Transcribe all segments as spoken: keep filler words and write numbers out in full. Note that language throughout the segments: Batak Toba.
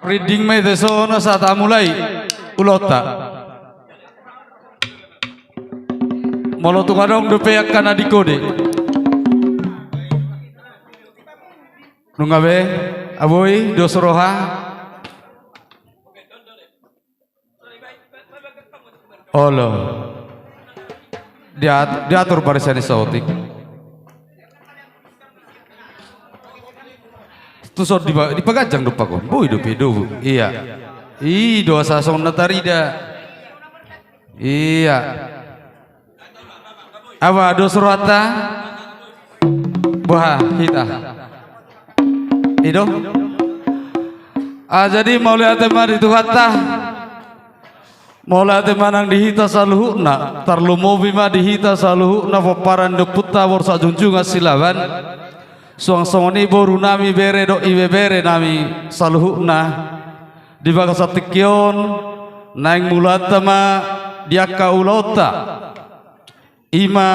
Rinding ma i, asa na sahat mulai ulaonta. Molo tung adong dope angka na di kode. Nunga be, aboi, dos roha. Olo. Diat-, diatur barisan i saotik. Tuson di, dipaganjang do pagon. Boi dope do. Ia. I do asa songon na tarida. Ia. Aha dos rohanta? Boha hita? I do. Ah, jadi mauliate ma di Tuhanta. Mauliate ma nang di hita saluhutna, tarlumobi ma di hita saluhutna pomparan ni ompunta Borsak Junjungan Silaban. Suang songon i boru nami, bere dohot ibebere nami saluhutna. Di bagasan tingki on, naeng mulaanta ma di angka ulaonta. I ma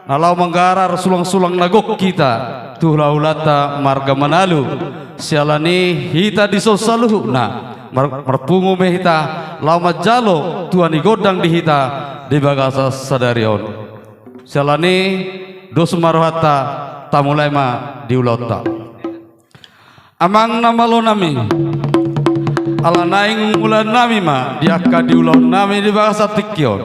na laho manggarar sulang-sulang na gok hita tu hula-hulanta marga Manalu. Siala ni i hita dison saluhutna mar-, marpungu ma hita laho manjalo tua ni gondang di hita di bagasan sadari on. Siala ni i dos ma rohanta, tamulai ma di ulaonta. Amang na malo nami, ala naeng mulaon nami ma di angka di ulaon nami di bagasan tingki on.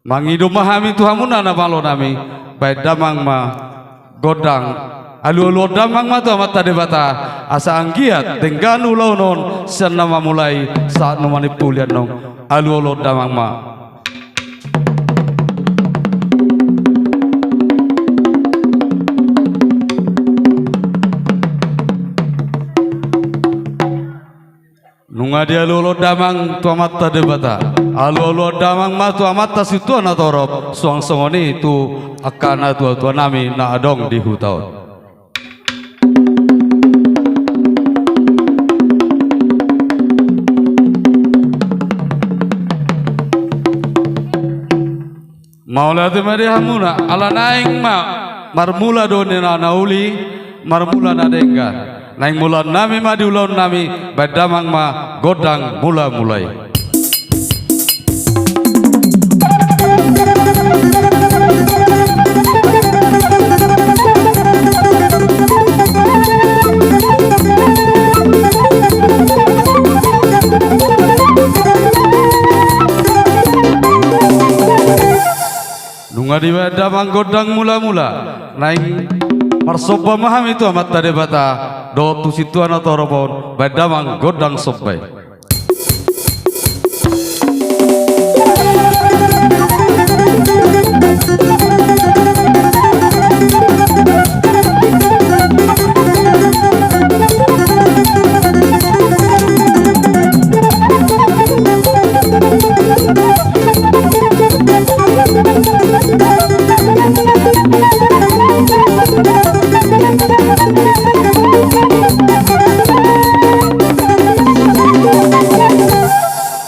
Mangido ma hami tu hamuna na malo nami, baen damang ma gondang. Alualuhon damang ma tu Amanta Debata, asa anggiat denggan ulaon on sian na mamulai sahat na manimpuli annon. Alualuhon damang ma. Nunga dialualuhon damang tu Amanta Debata. Alualuhon damang ma tu Amanta Sintua na torop, suang songon i tu angka natua-tua nami na adong di huta on. Mauliate ma di hamuna, ala naeng ma marmula do ninna na uli, marmula na denggan. Naeng mulaon nami ma di ulaon nami, baen damang ma gondang mula-mula i. Nunga dibaen damang gondang mula-mula, naeng marsomba ma hami tu Amanta Debata dohot tu Sintua na torop on, baen damang gondang somba i.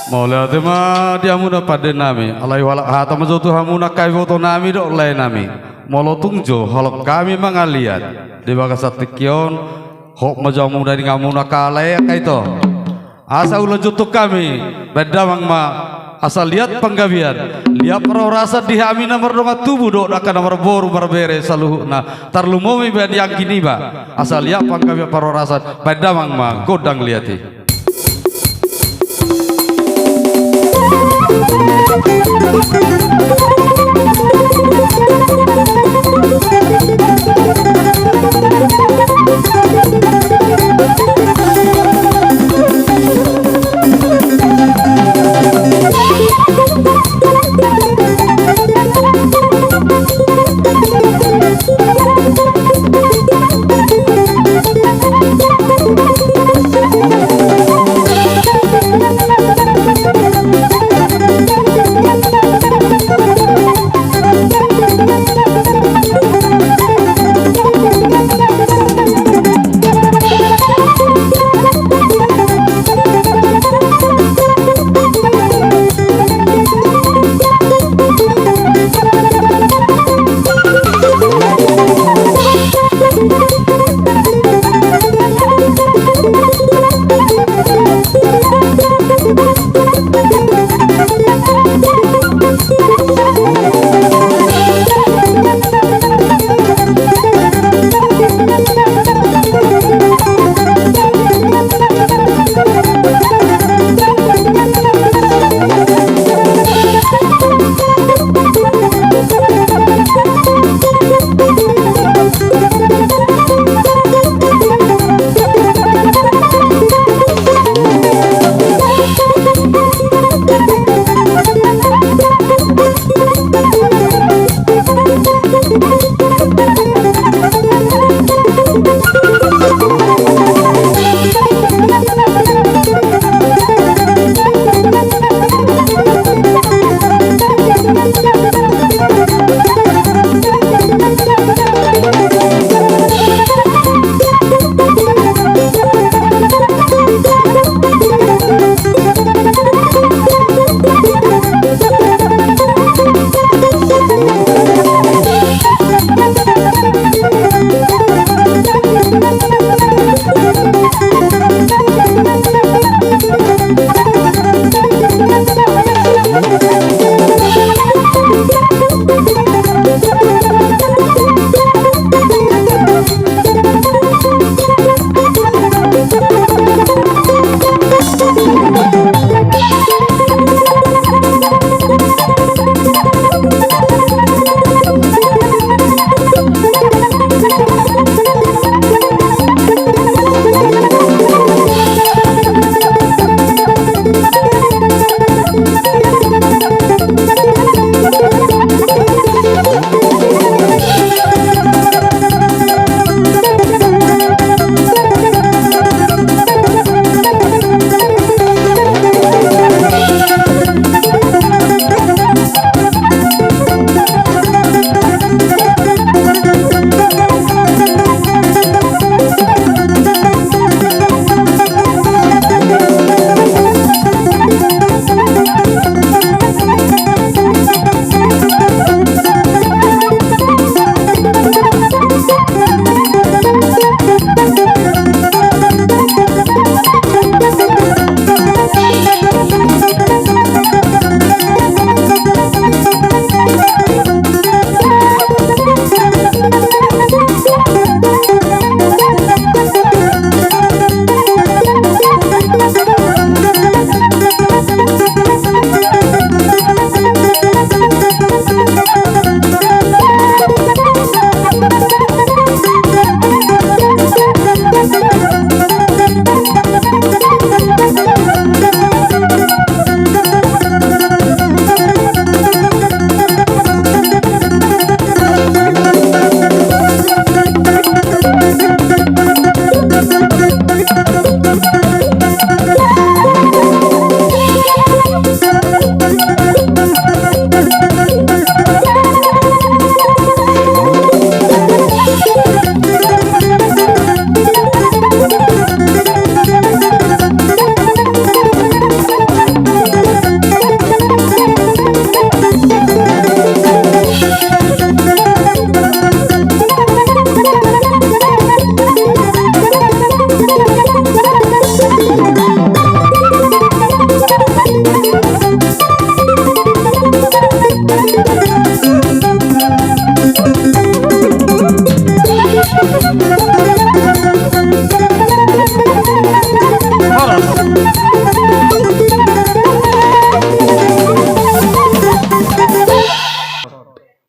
Mauliate ma di hamuna pande nami, alai hualap hata ma jo tu hamuna angka iboto nami dohot lae nami. Molo tung jo holong hami mangaliat di bagasan tingki on, hot ma jo hamu na di hamuna angka lae angka ito. Asa ula jontok hami, baen damang ma, asa liat panggabean, liat parhorasan di hami na mardongan tubu dohot angka na marboru marbere saluhutna, tarlumobi ma di anggi niba, asa liat panggabean parhorasan, baen damang ma gondang liat i.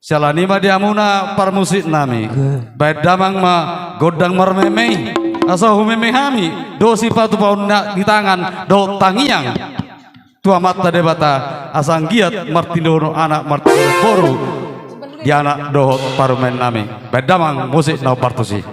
Jala i ma di hamuna parmusik nami. Baen damang ma gondang marmeme i, asa humeme hami dohot sipatupaon na di tangan dohot tangiang tu Amanta Debata, asa anggiat martinodohon anak, martinodohon boru di anak dohot parumaen nami. Baen damang musik na hombar tusi.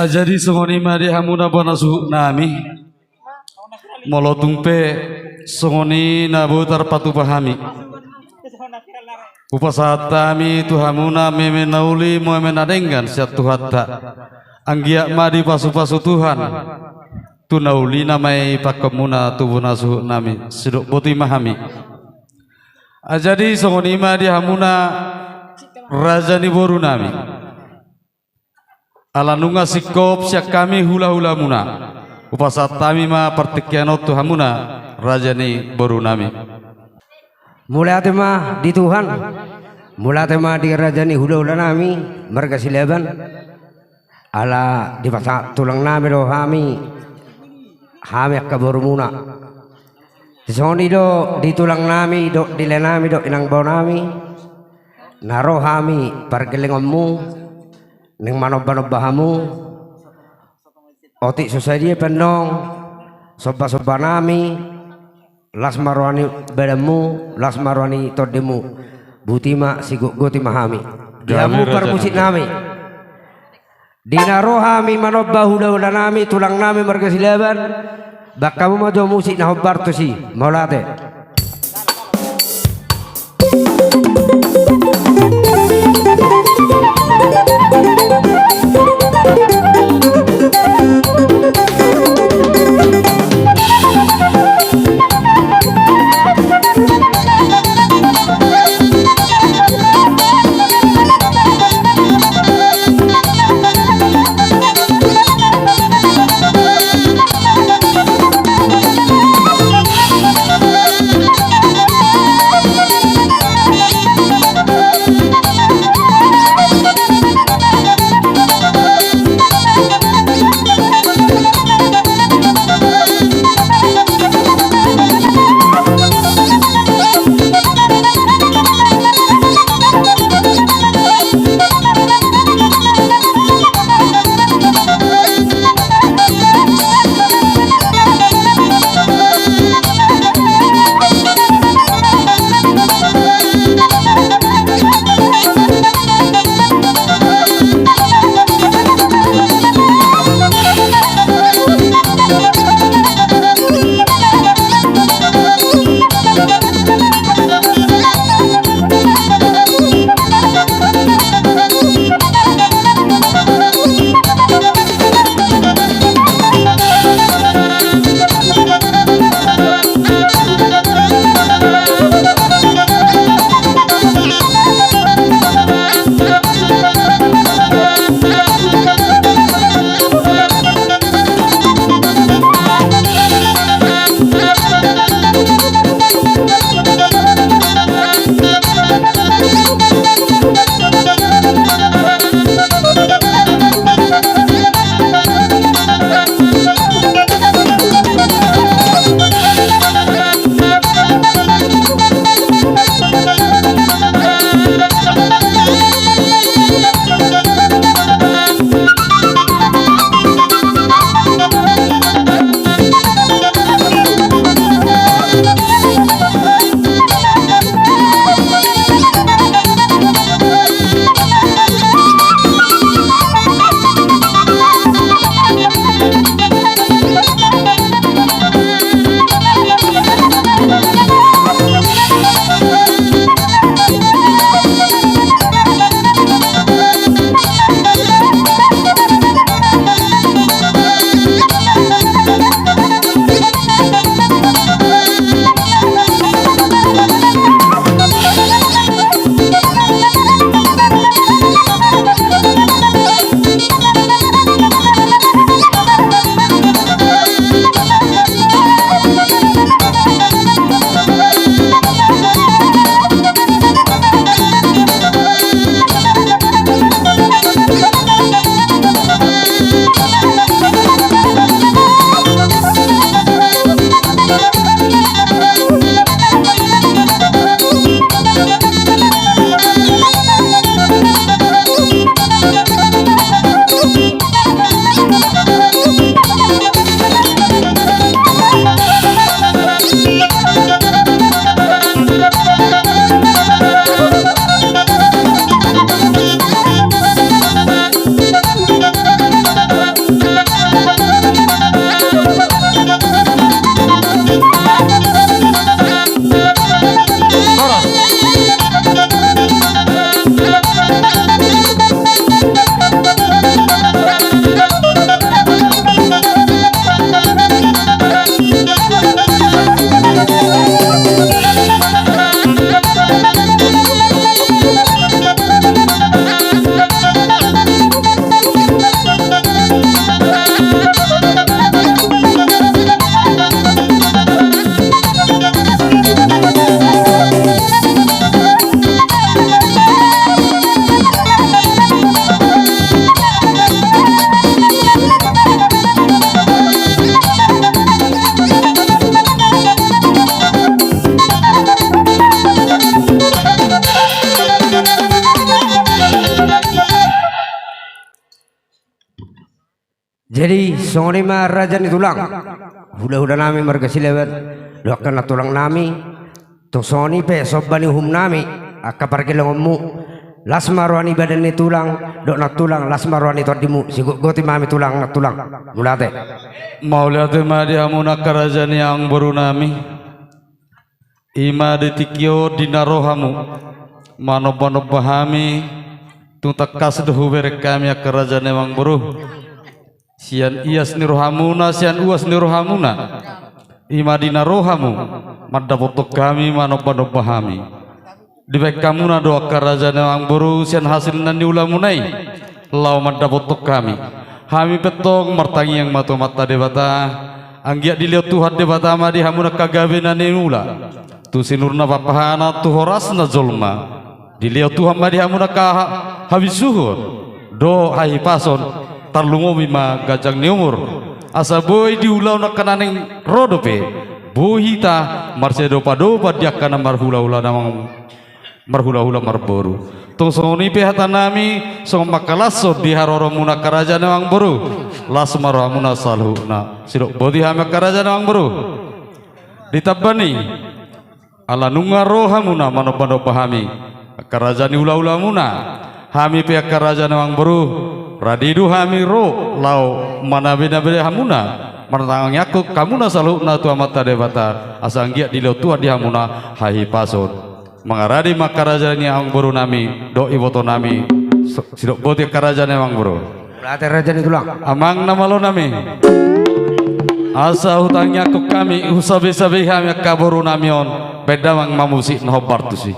Jadi songon i ma di hamuna bona suhut nami. Molo tung pe songon i na boi tarpatupa hami. Hupasahat hami tu hamuna meme na uli, meme na denggan sian Tuhanta. Anggiat ma dipasupasu Tuhan tu na uli nama i pangkeonmuna tu bona suhut nami. Sidok boti ma hami. Ah, jadi songon i ma di hamuna raja ni boru nami. Ala nunga singkop sian hami hulahulamuna, hupasahat hami ma partingkian on tu hamuna raja ni boru nami. Mauliate ma di Tuhan, mauliate ma di raja ni hulahula nami marga Silaban. Ala dipasahat tulang nami do hami, hami angka borumuna. Songon i do di tulang nami dohot di lae nami dohot inang bao nami, na ro hami pargellengonmu naeng manombanomba hamu. Otik so sadia pe annon somba-somba nami, las ma roha ni badanmu, las ma roha ni tondinmu. Boti ma, sigotgoti ma hami. Di hamu parmusik nami. Di na ro hami manomba hulahula nami, tulang nami marga Silaban, bahen hamu ma jo musik na hombar tusi. Mauliate. Jadi songon i ma raja ni tulang, hulahula nami marga Silaban dohot angka nantulang nami. Tung songon i pe somba ni uhum nami, angka pargellengonmu. Las ma roha ni badan ni tulang dohot nantulang, las ma roha ni tondimu. Sigotgoti ma hami tulang nantulang. Mauliate. Mauliate ma di hamuna angka raja ni amangboru nami. I ma di tingki on di na ro hamu manombanomba hami, tung tangkas do hubereng hami angka raja ni amangboru. Sian ias ni rohamuna, sian uas ni rohamuna, i ma di na ro hamu mandapothon hami, manombanomba hami. Dibahen hamuna do angka raja ni amangboru sian hasil na niulamuna i laho mandapothon hami. Hami pe tong martangiang ma tu Amanta Debata, anggiat dilehon Tuhan Debata ma di hamuna angka gabe na niula, tu sinur na papahanan, tu horas na jolma. Dilehon Tuhan ma di hamuna angka ha-, habisuhon dohot hahipason, tarlumobi ma ganjang ni umur. Asa boi di ulaon angka na naeng ro dope, boi hita marsidopadopan di angka na marhulahula na mang-, marhulahula marboru. Tung songon i pe hata nami, songon pangkalashon di haroromuna angka raja ni amangboru. Las ma rohamuna saluhutna. Sidok boti hami angka raja ni amangboru. Ditamba ni, ala nunga ro hamuna manombanomba hami, angka raja ni hulahulamuna, hami pe angka raja ni amangboru, rade do hami ro laho manabenabe hamuna, martangiangkon hamuna saluhutna tu Amanta Debata, asa anggiat dilehon Tuhan di hamuna hahipason. Mangarade ma angka raja ni amangboru nami dohot iboto nami, so-, sidok boti angka raja ni amangboru. Mauliate raja ni tulang. Amang na malo nami. Asa hutangiangkon hami, husabesabei hami angka boru nami on, bahen damang ma musik na hombar tusi.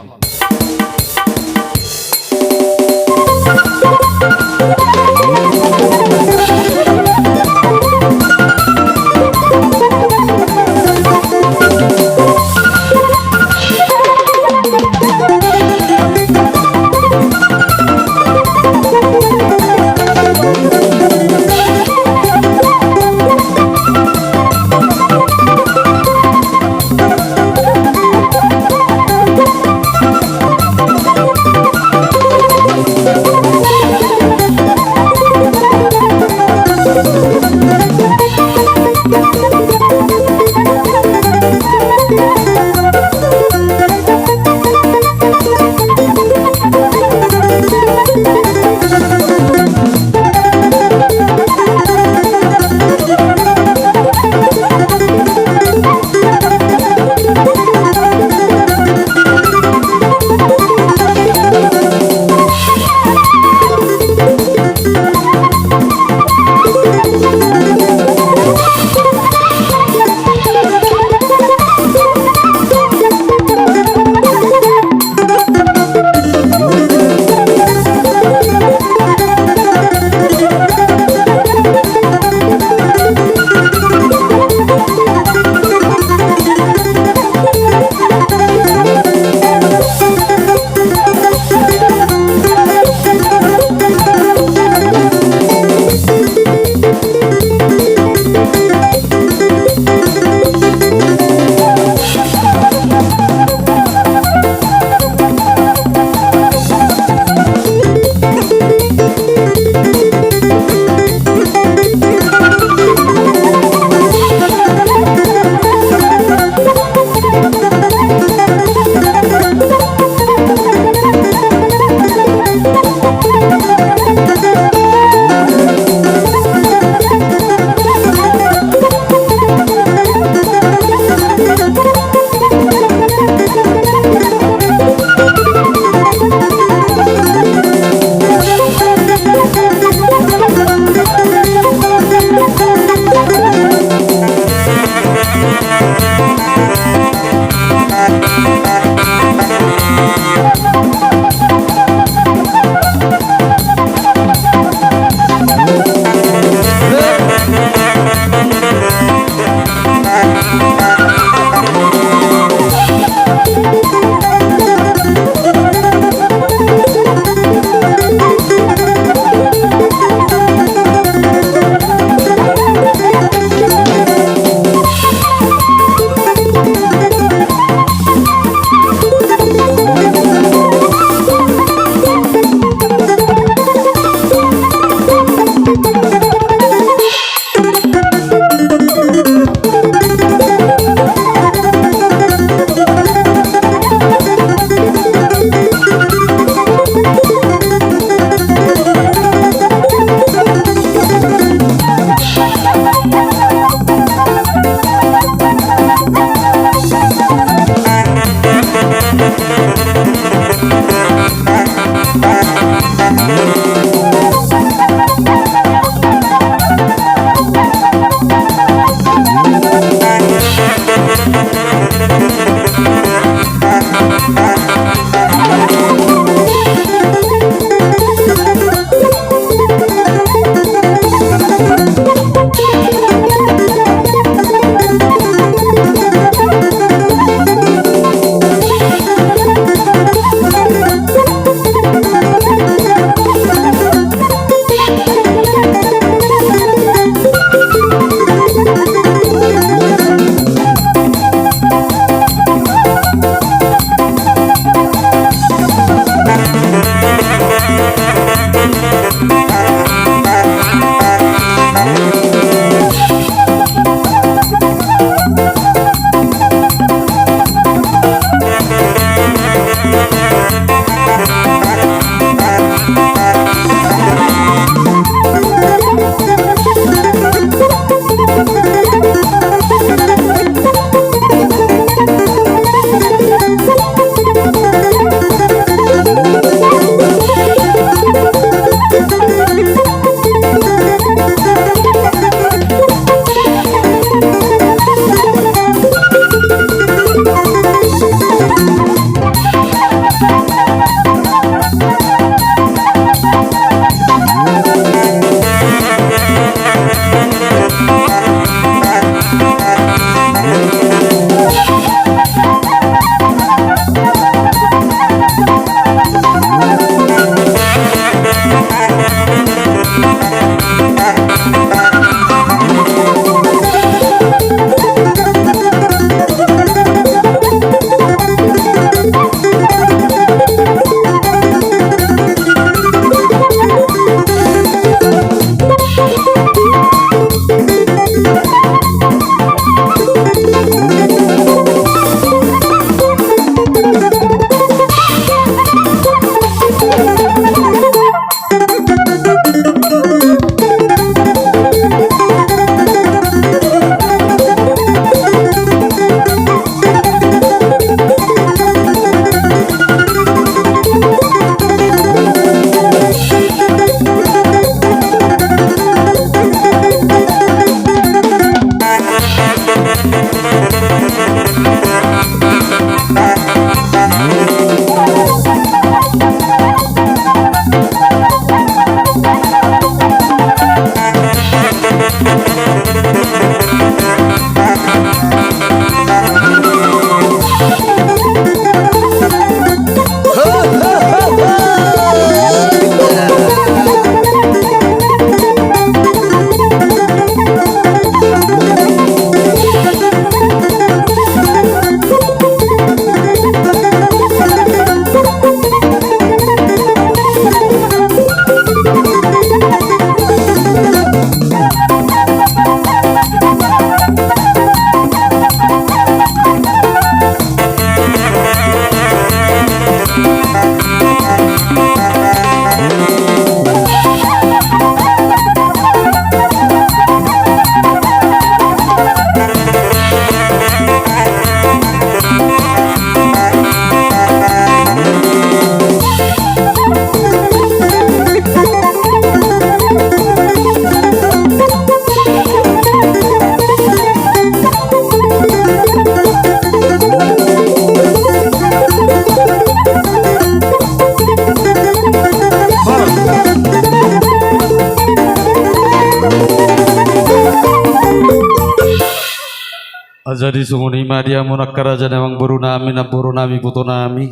Jadi songon i ma di hamu angka raja ni amangboru nami, namboru nami, iboto nami.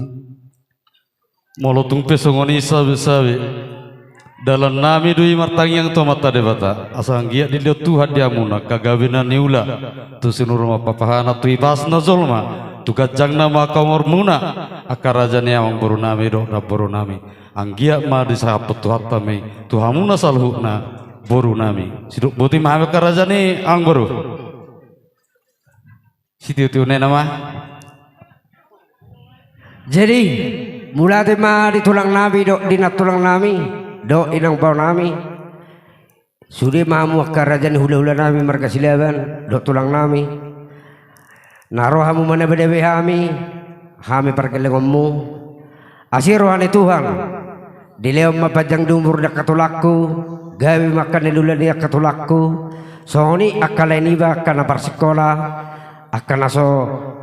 Molo tung pe songon i sabe-sabe, dalan nami do i martangiang tu Amanta Debata, asa anggiat dilehon Tuhan di hamuna angka gabe na niula, tu sinur ma papahanna, tu ibasna jolma, tu ganjang na ma angka umurmuna, angka raja ni amangboru nami dohot namboru nami. Anggiat ma disahaphon Tuhanta ma i tu hamuna saluhutna, boru nami. Sidok boti ma hami angka raja ni amangboru. Sitio-tio nena ma. Jadi, mauliate ma di tulang nami dohot di nantulang nami dohot inang bao nami. Sude ma hamu angka raja ni hula-hula nami marga Silaban dohot tulang nami. Na ro hamu manabe-nabe hami, hami pargellengonmu. Asi roha ni Tuhan, dilehon ma panjang ni umur di angka tulangku, gabe ma angka na niula ni angka tulangku, songon i angka lae niba angka na parsingkola, angka na so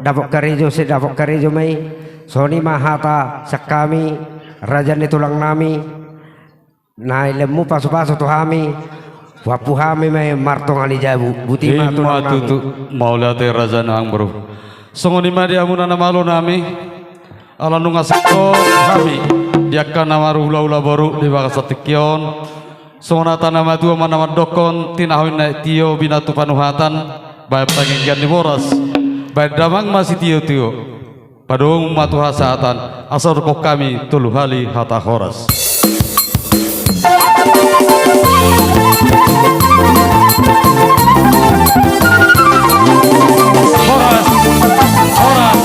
dapot karejo, sai dapot karejo ma i, songon i ma hata sian hami, raja ni tulang nami, na ilehonmu pasu-pasu tu hami, huampu hami ma i martonga ni jabu, boti ma tulang nami. Ima tutu, mauliate raja ni amangboru. Songon i ma di hamuna na malo nami, ala nunga singkop hami, di angka na marhula-hula boru di bagasan tingki on, songon hata ni natuatua ma na mandokkon, tinaho inna i tio, binatu panuhatan, bahen panginggian ni boras, bahen damang ma sitio-tio. Padomu ma tu hasahatan, asa hudok hami tolu hali hata horas. Horas, horas, horas.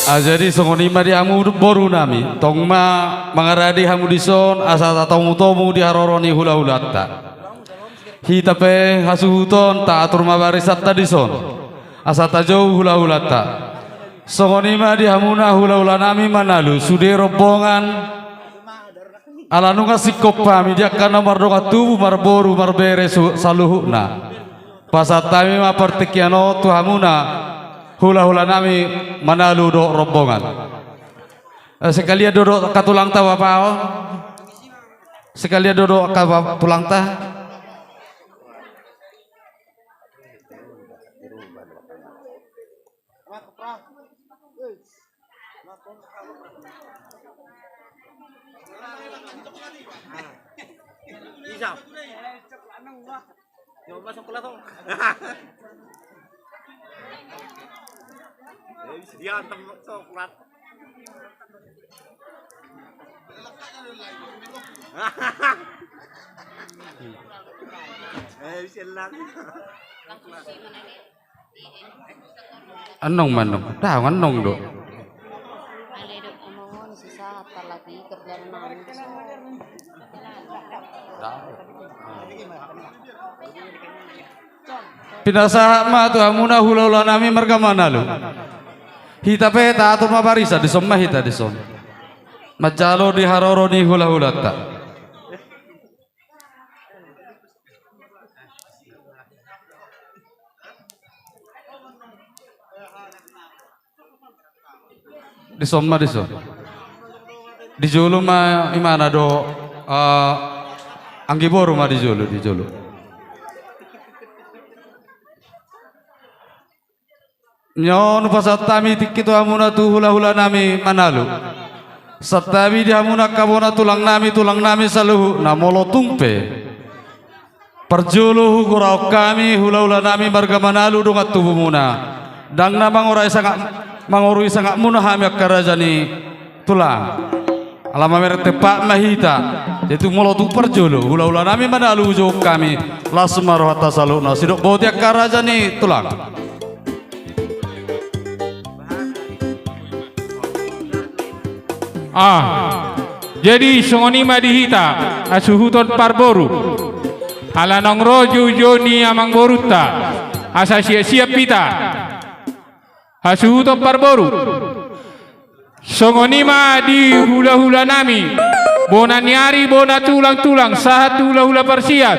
Ah, jadi songon i ma di hamu boru nami, tong ma mangaradi hamu dison, asa tatomu-tomu di haroro ni hula-hulanta. Hita pe hasuhuton taatur ma barisanta dison, asa tajou hula-hulanta. Songon i ma di hamuna hula-hula nami Manalu, sude rombongan, ala nunga singkop hami di angka na mardongan tubu, marboru, marbere su-, saluhutna. Pasahat hami ma partingkian on tu hamuna hula-hula nami Manalu dohot rombongan. Eh, sekalian do dohot angka tulangta bapa on. Sekalian do dohot angka ba-, tulangta. Bisa. Coba soklat dong. Ya, bisa dihantam soklat. Eh, bisa lang. Anong ma anong? Tahu anong do. Pinasahat ma tu hamuna hula-hula nami marga Manalu. Hita pe taatur ma barisan, dison ma hita dison. Manjalo di haroro ni hula-hulanta. Dison ma dison. Di jolo ma imana do, eh, anggi boru ma di jolo, di jolo. Nyon pasahat hami tingki tu hamuna tu hula-hula nami Manalu. Santabi di hamuna angka bona tulang nami, tulang nami saluhutna, molo tung pe parjolo hugoraon hami hula-hula nami marga Manalu dongan tubumuna. Ndang na mangorai sangap, mangorui sangapmuna hami angka raja ni tulang. Ala mamereng tempat ma hita. Jadi molo tung parjolo hula-hula nami Manalu hujou hami, las ma rohanta saluhutna. Sidok boti angka raja ni tulang. Ah, jadi songon i ma di hita, hasuhuton parboru. Ala naung ro jou-jou ni amangborunta, asa siap-siap hita. Hasuhuton parboru. Songon i ma di hula-hula nami, bona ni ari, bona tulang-tulang, sahat hula-hula parsiat,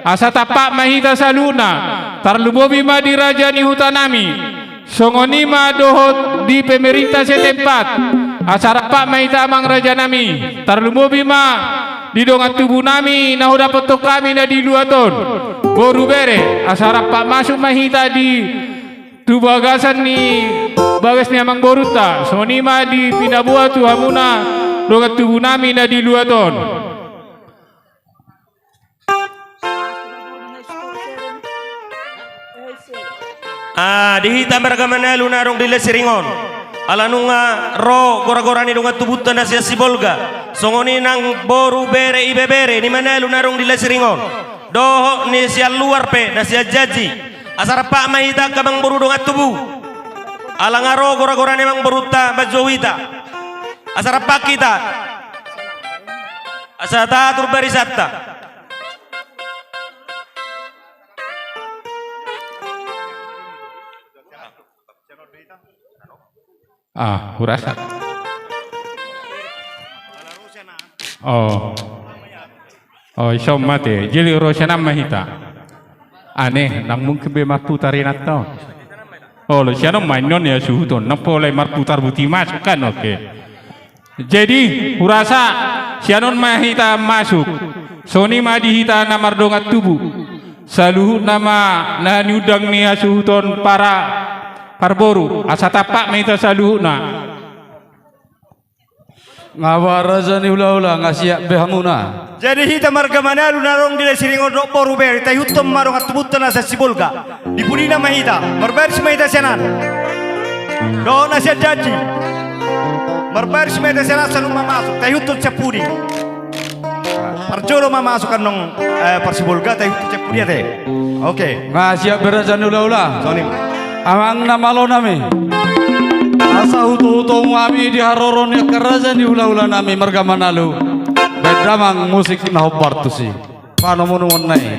asa tampak ma hita saluhutna, tarlumobi ma di raja ni huta nami, songon i ma dohot di pemerintah setempat, asa rap ma hita amang raja nami, tarlumobi ma di dongan tubu nami na hudapothon hami na di luat on, boru bere, asa rampak masuk ma hita di tu bagasan ni bagas ni amangborunta, songon i ma di pinaboa tu hamuna dongan tubu nami na di luat on. Ah, di hita marga Manalu na adong di Lasiring on. Ala nunga ro gora-gora ni dongan tubunta na sian Sibolga. Songon i nang boru bere ibebere ni Manalu na adong di Lasiring on. Dohot ni sian luar pe na sian Jaji. Asa rampak ma hita angka amangboru dongan tubu. Ala nga ro gora-gora ni amangborunta manjou hita. Asa rampak hita. Asa tatur barisanta. Ah, hurasa. Oh. Oh, iso mate. Jadi ro sian an ma hita. Aneh, nang mungkin be marputar inanta on. Olo, sian on ma innon ya suhut on. Nang pola marputar buti masuk kan, oke. Jadi, hurasa, sian on ma hita masuk. Songon i ma di hita na mardongan tubu. Saluhutna ma na niundang ni hasuhuton para parboru. Asa tampak ma hita saluhutna. Nga ba raja ni hulahula, nga siap be hamuna. Jadi hita marga Manalu na adong di Lasiring on dohot boru bere, taihuthon ma dongan tubunta na sian Sibolga. Di pudina ma hita, marbaris ma hita sian an. Dohot na sian Jaji. Marbaris ma hita sian an, saluhut ma masuk, taihuthon sian pudi. Parjolo ma masuk annon, eh, parsibolga, taihuthon sian pudi ate. Oke. Nga siap be raja ni hulahula. Songon i ma. Amang na malo nami. Asa hutohutomu hami di haroro ni angka raja ni hulahula nami marga Manalu. Baen damang musik na hombar tusi. Panomunomuna i.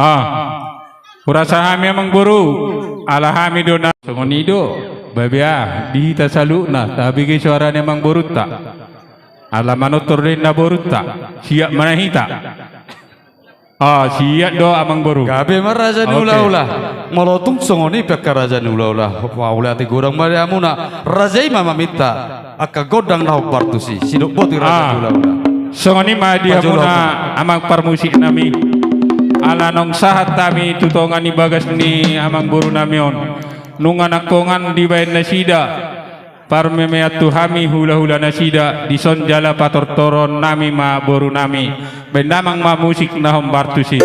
Ah. Hurasa hami amang boru, ala hami do na songon i do, babea, di hita saluhutna, tabege soara ni amang borunta. Ala manortor do ninna borunta, siap ma na hita. Ah, siap do amang boru. Gabe ma raja ni ulaula. Molo tung songon i pe angka raja ni ulaula, mauliate godang ma di hamuna. Raja i ma maminta angka gondang na hombar tusi, sidok boti raja ni ulaula. Songon i ma di hamuna amang parmusik nami. Ala naung sahat hami tu tonga ni bagas ni amang boru nami on, nunga nangkongan dibaen nasida parmemean tu hami hulahula nasida dison jala patortoron nami ma boru nami. Baen damang ma musik na hombar tusi.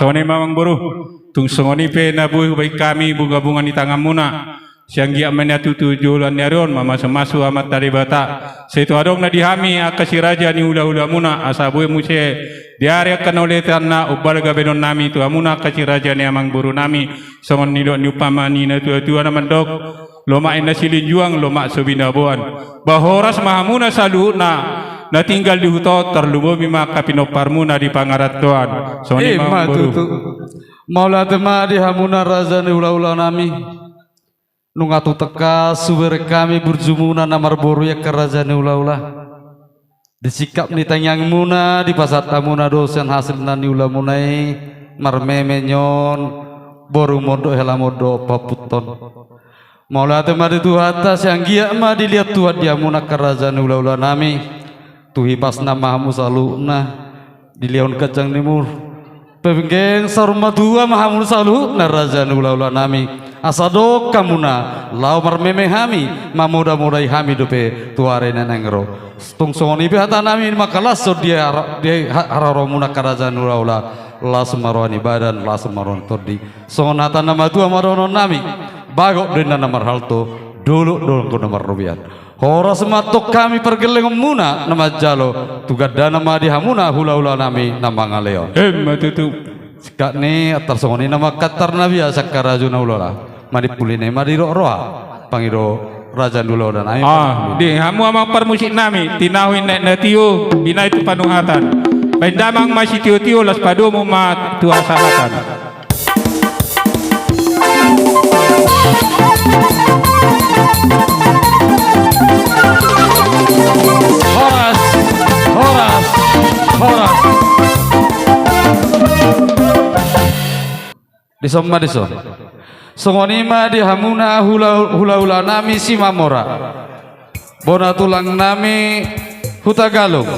Songon i ma amangboru, tung songon i pe na boi hubaen hami bunga-bunga ni tanganmuna. Sai anggiat ma na tutu joloan ni ari on mamasumasu Amanta Debata. Sai tung adong na di hami angka si raja ni hula-hulamuna, asa boi muse di ari angka na uletanna umbalga baenonnami tu hamuna angka si raja ni amangborunami. Songon nidok ni umpama ni na tua-tua na mandok: Lomak inna silinjuang, lomak so binaboan. Ba horas ma hamuna saluhutna na tinggal di huta on, tarlumobi ma angka pinomparmuna di pangarantoan. Songon i ma amangboru. Mauliate ma di hamuna raja ni hula-hulanami. Nunga tung tangkas hubereng hami burjumuna na marboru i angka raja ni hula-hula. Di singkap ni tangiangmuna dipasahat hamuna do sian hasilna ni ulamuna i, marmeme ni on boru mondok hela mondok pahompuhon. Mauliate ma di Tuhanta, sai anggiat ma dilehon Tuhan di hamuna angka raja ni hula-hulanami. Tu hipasna ma hamu saluhutna dilehon ganjang ni umur. Penggeng saur matua ma hamu saluhutna raja ni hula-hulanami. Asa dok hamuna laho marmeme hami, mamoda-modai hami dope tu ari na naeng ro. Tung songon i pe hatanami, mangkalashon di har-, di ha-, haroromuna angka raja ni hula-hula. Las ma roha ni badan, las ma roha ni tondi. Songon hata na matua ma dohononnami: Bagot do inna na marhalto, dolok do anggo na marrobean. Horas ma antong hami pargellengonmuna na manjalo, tu gandana ma di hamuna hula-hulanami na mangalehon. Emma tutu. Singkat ni antar songon i nama antar na biasa angka raja ni hula-hula. Manimpuli na i ma didok roha. Pangido raja ni hula-hula nai. Ah, di hamu amang parmusiknami, tinahu inna na tio, binahen tu panuhatan. Baen damang ma sitio-tio, laos padomu ma tu hasahatan. Horas, horas, horas. Dison ma dison. Songon i ma di hamuna hula-, hula-hulanami Simamora. Bona tulangnami Hutagalung.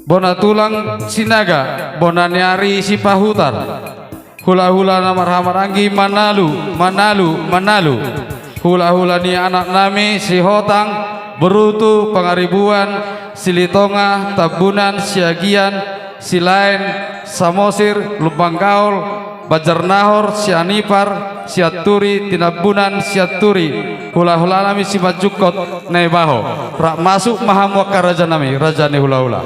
Bona tulang Sinaga, bona ni ari Sipahutar. Hula-hula na marhahamaranggi Manalu, Manalu, Manalu. Hula-hula ni anaknami Sihotang, Borutu, Pangaribuan, Silitonga, Tambunan, Siagian, Silaen, Samosir, Lumban Gaol, Banjarnahor, Sianipar, Sianturi, Tinambunan, Sianturi, hula-hulanami Simanjungkot, Naibaho. Rap masuk ma hamu angka rajanami, raja ni hula-hula.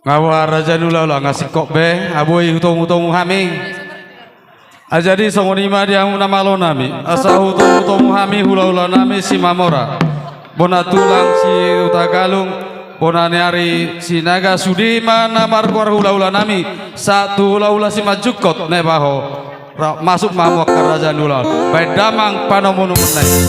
Nga boha raja ni hula-hula, nga singkop be, nga boi hutomu-tomu hami. Jadi songon i ma di hamu na malonami, asa hutomu-tomu hami hula-hulanami Simamora. Bona tulang Sihutagalung, bona ni ari Sinaga, sude ma na margoar hula-hulanami, sahat tu hula-hula Simanjungkot, Naibaho. Ra-, masuk ma hamu angka raja ni hula-hula. Baen damang panomu-nomunna i.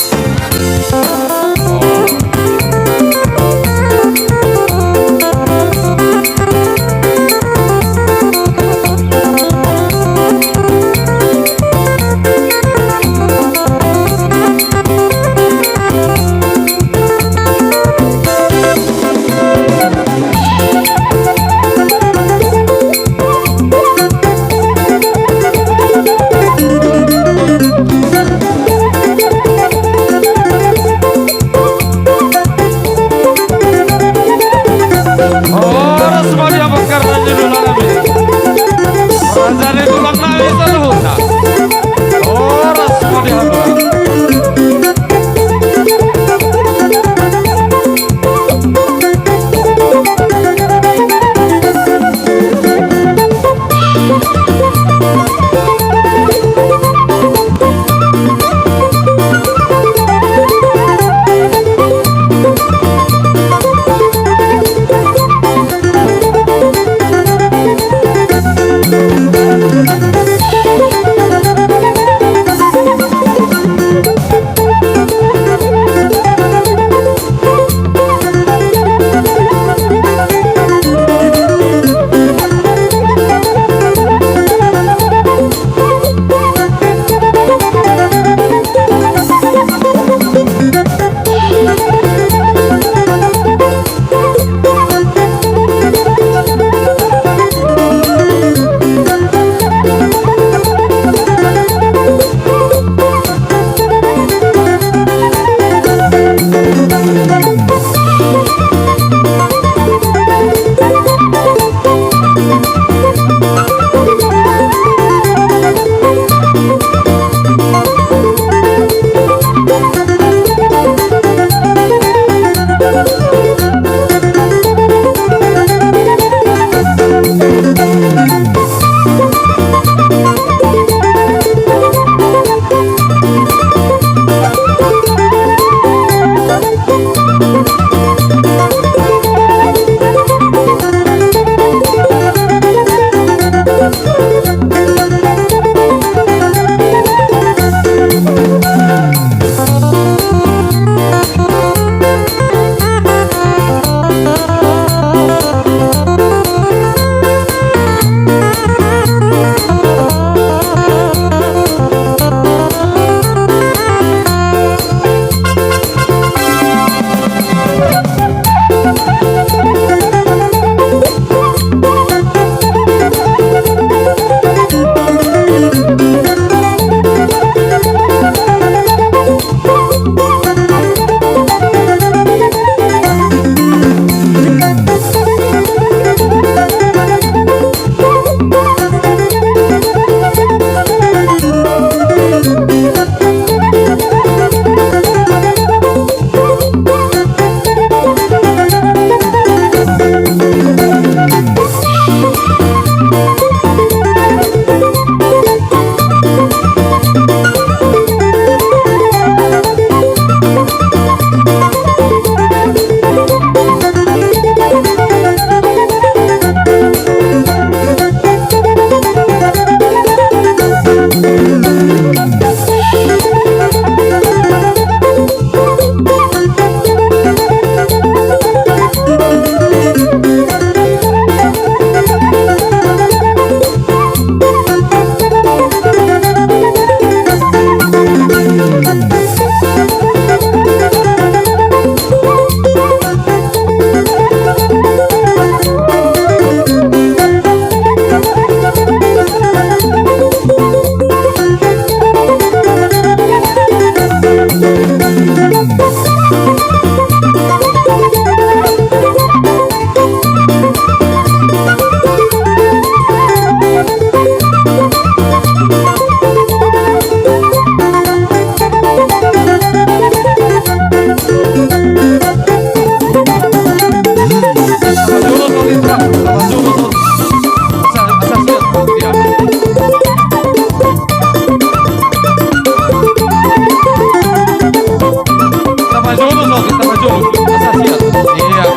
Iya.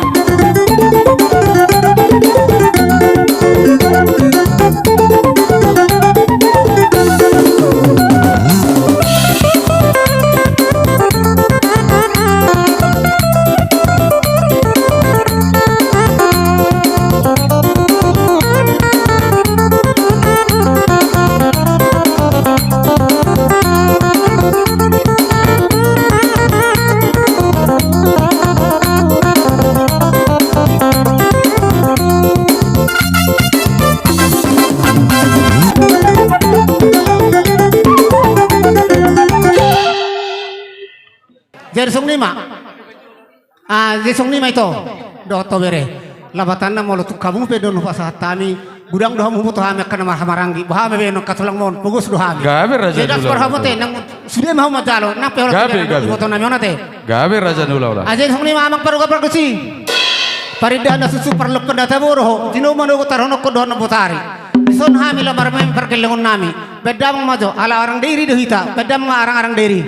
Jadi songon i ma. Ah, jadi songon i ma ito. Dohot ho bere. Lapatanna molo tung hamu pe do na pasahat hami, godang do hamu huboto hami angka na marhahamaranggi. Boha ma bahenon, angka tulangmon, pogos do hami. Gabe, Raja Nula. Jadi parhamu ate, nang sude ma hamu manjalo, nang pe holan gabe, gabe. Iboto nami on ate. Gabe, Raja Nula. Ah, jadi songon i ma amang pargonsi. Parindahan na suksuk, parlompan na tabo do ho, tinopa manogot, tarhononghon dohot na botari. Dison hami laho marmeam pargellengon nami. Baen damang ma jo, ala arang Dairi do hita. Baen damang ma arang-arang Dairi.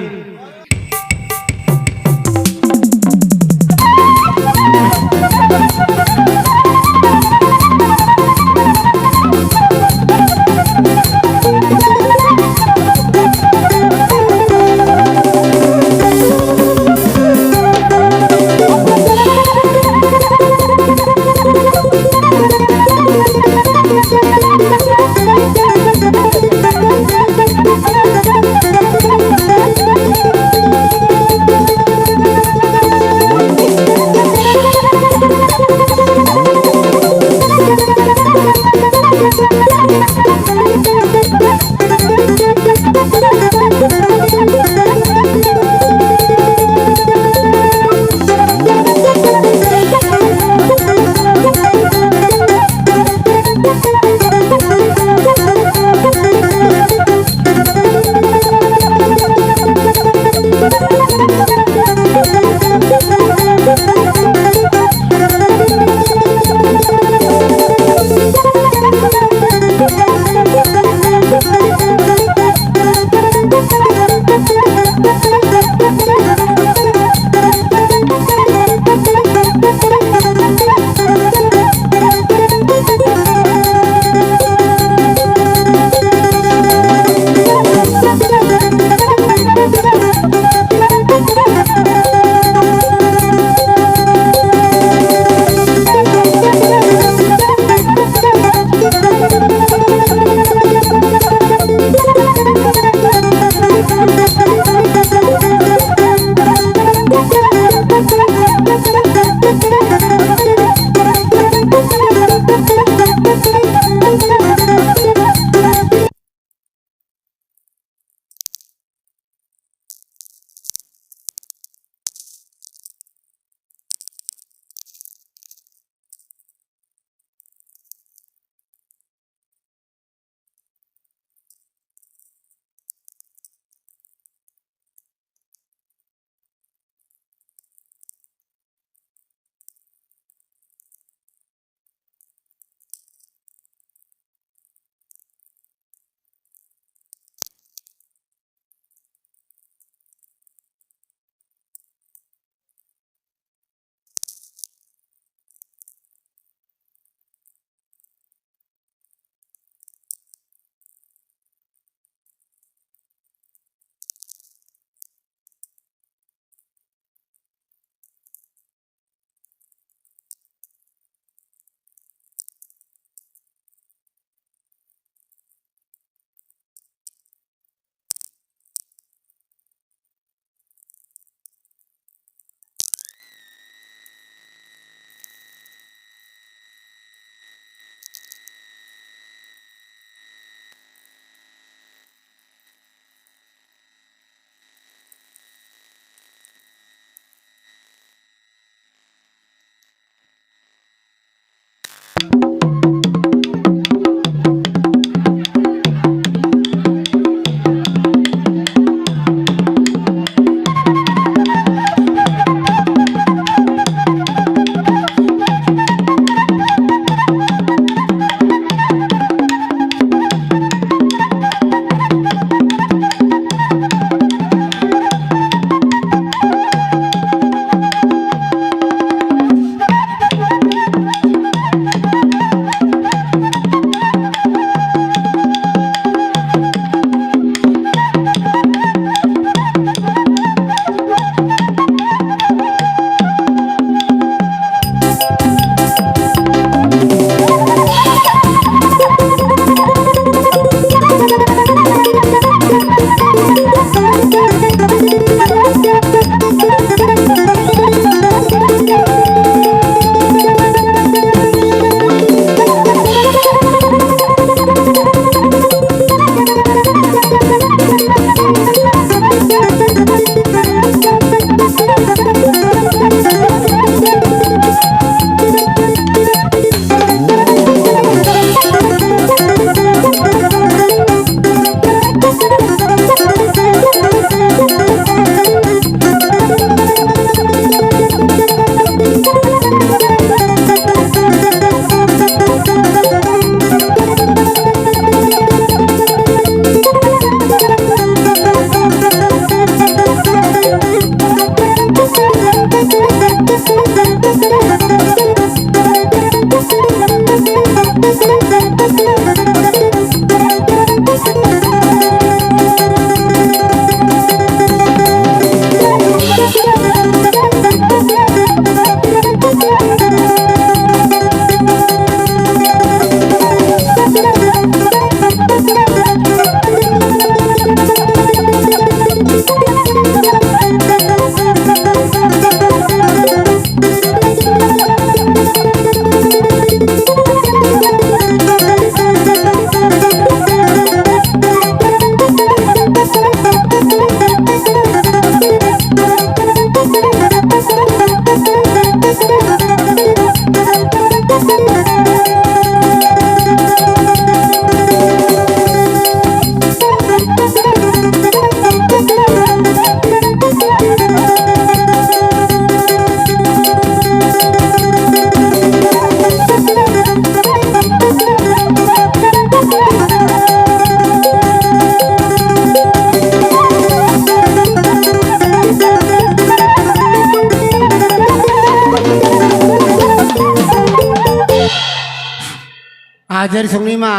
Ah, jadi songon i ma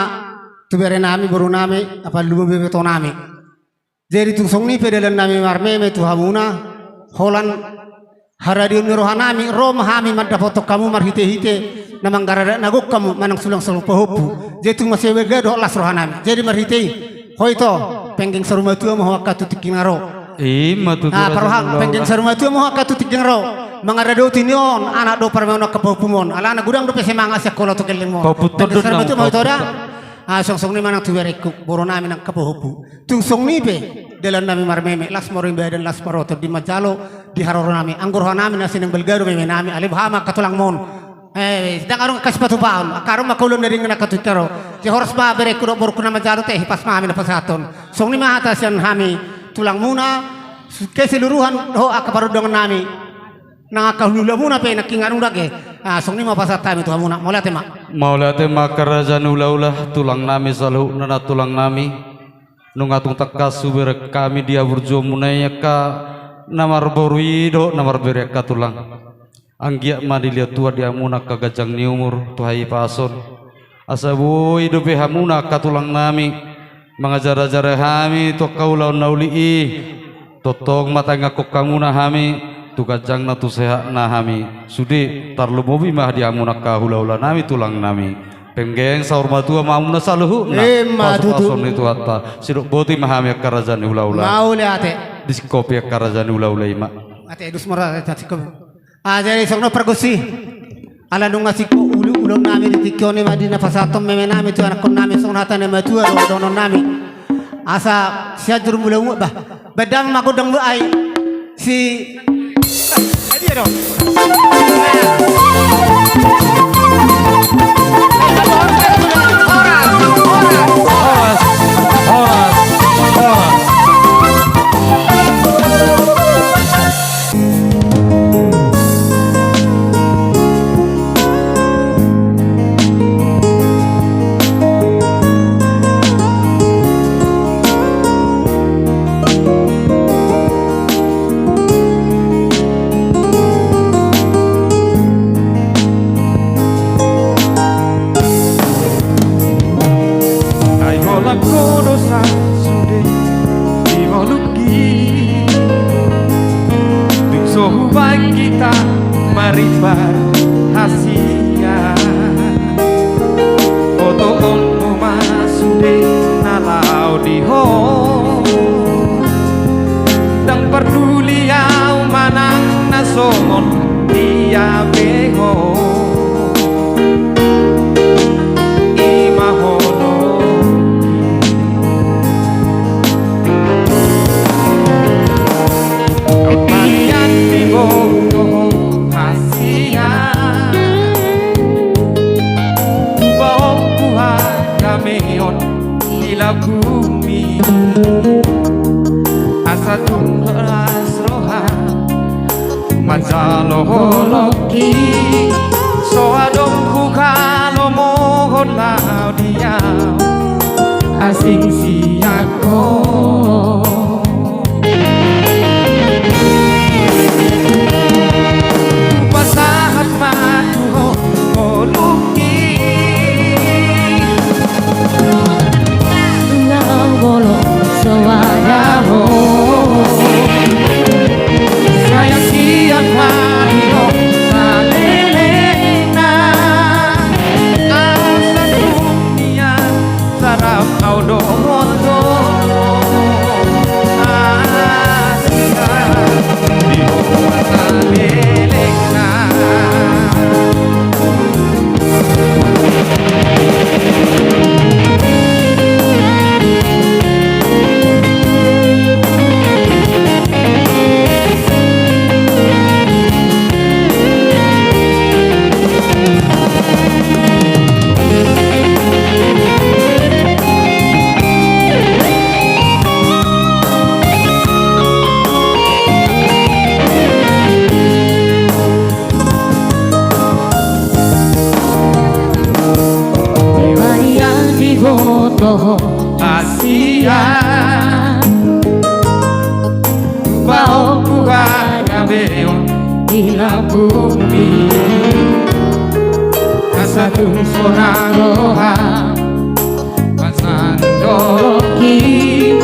tu berenami, borunami, apalua bebetoonami. Jadi tung songon i pe dalannami marmeme tu hamuna, holan haradeon ni rohanami, ro ma hami mandapothon hamu marhitehite na manggaradat na gok hamu manang sulang-sulang pahompu. Jadi tung mansai balga dohot las rohanami. Jadi marhite i, ho ito, penggeng saur matua ma ho angka tu tingki na ro. Ima tutu. Ah, raja parrohang, ni ulaula. Penggeng saur matua ma ho angka tu tingki na ro. Mangaradoti ni on anak dohot parumaen on, angka pahompum on. Alana godang dope semangat sian hola tu gellengmon. Pahompu tondon. Penggeng saur matua ma ho ito da. Ah, songon i ma nang tu berengku, borunami nang angka pahompu. Tung songon i pe dalannami marmeme, las ma roha ni badan, las ma roha tondi manjalo di haroronami. Anggo rohanami na sai naeng balga do memenami, alai boha ma angka tulangmon. Eh, ndang adong angka sipatupaon, angka adong ma angka ulaon na denggan angka tu tingki na ro. Jadi horas ma berengku dohot borungku na manjalo, tahe hipas ma hami na pasahathon. Songon i ma hata sian hami tulangmuna, keseluruhan dohot angka parundangonnami. Nang angka hulahulamuna pe nangkin adong do ate. Ah, songon i ma pasahat hami tu hamuna. Mauliate ma. Mauliate ma angka raja ni hulaula, tulangnami saluhutna na tulangnami. Nunga tung tangkas hubereng hami di haburjuonmuna i angka na marboru i dohot na marbere angka tulang. Anggiat ma dilehon Tuhan di hamuna angka ganjang ni umur tu hahipason. Asa boi dope hamuna angka tulangnami mangajar-ajari hami tu angka ulaon na uli i. Tongtong ma taingothon hamuna hami tu ganjangna tu sehatna hami. Sude tarlumobi ma di hamuna angka hulahulanami tulangnami. Penggeng saur matua ma hamuna saluhutna. Ima tutu. Pasupasu ni Tuhanta. Sidok boti ma hami angka raja ni hulaula. Mauliate. Disingkopi angka raja ni hulaula i ma. Ate, dus mora, ate, singkopi. Ah, jadi songon on pargonsi. Ala nunga singkop ulaonnami di tingki on, i ma di na pasahathon memenami tu anakkonnami, songon hata ni natuatua dohononnami. Asa Sianjur Mula Ungu, bah. Baen damang ma gondang muna ai. Si. Horas, horas, horas. Ai holan ho do sasude di ngolungki, dung so hubaen hita marimbar hasian. Otoonmu ma sude na laho di ho. Ndang parduli au manang na songon dia pe ho. I ma holongki. Mangihut di ho do ho hasian. Hubaen hadameon di lambungmi. Asa tung las roha manjalo holongki. So adong hujalo mohon laho di au, asing sian ho. Hupasahat ma tu ho ngolungki. Nang molo so adong ho. Sayang sian hami ho. Hasian, baoku hagabeon di na bumi. Asa tung so na roha, asa tung dolok i,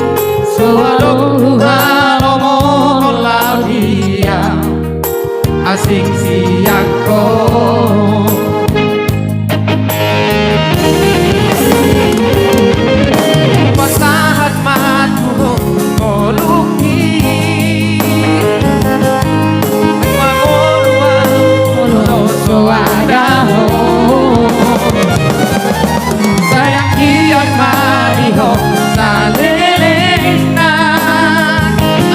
so adong halomohon laho dia. Asing sian ho. Pasahat ma tu ho ngolungki. Mangolu ahu molo so ada ho. Sayang hian ma di ho salelengna.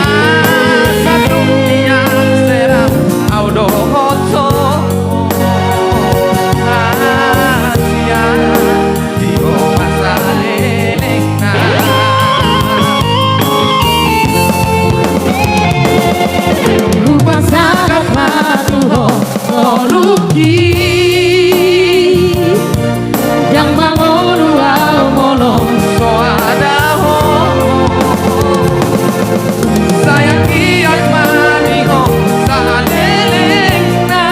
Asa tung mian sera au dohot ho. Hasian di ho ma salelengna. Hupasahat ma tu ho ngolungki. Ndang mangolu ahu molo so ada ho. Sayang hian ma di ho salelengna.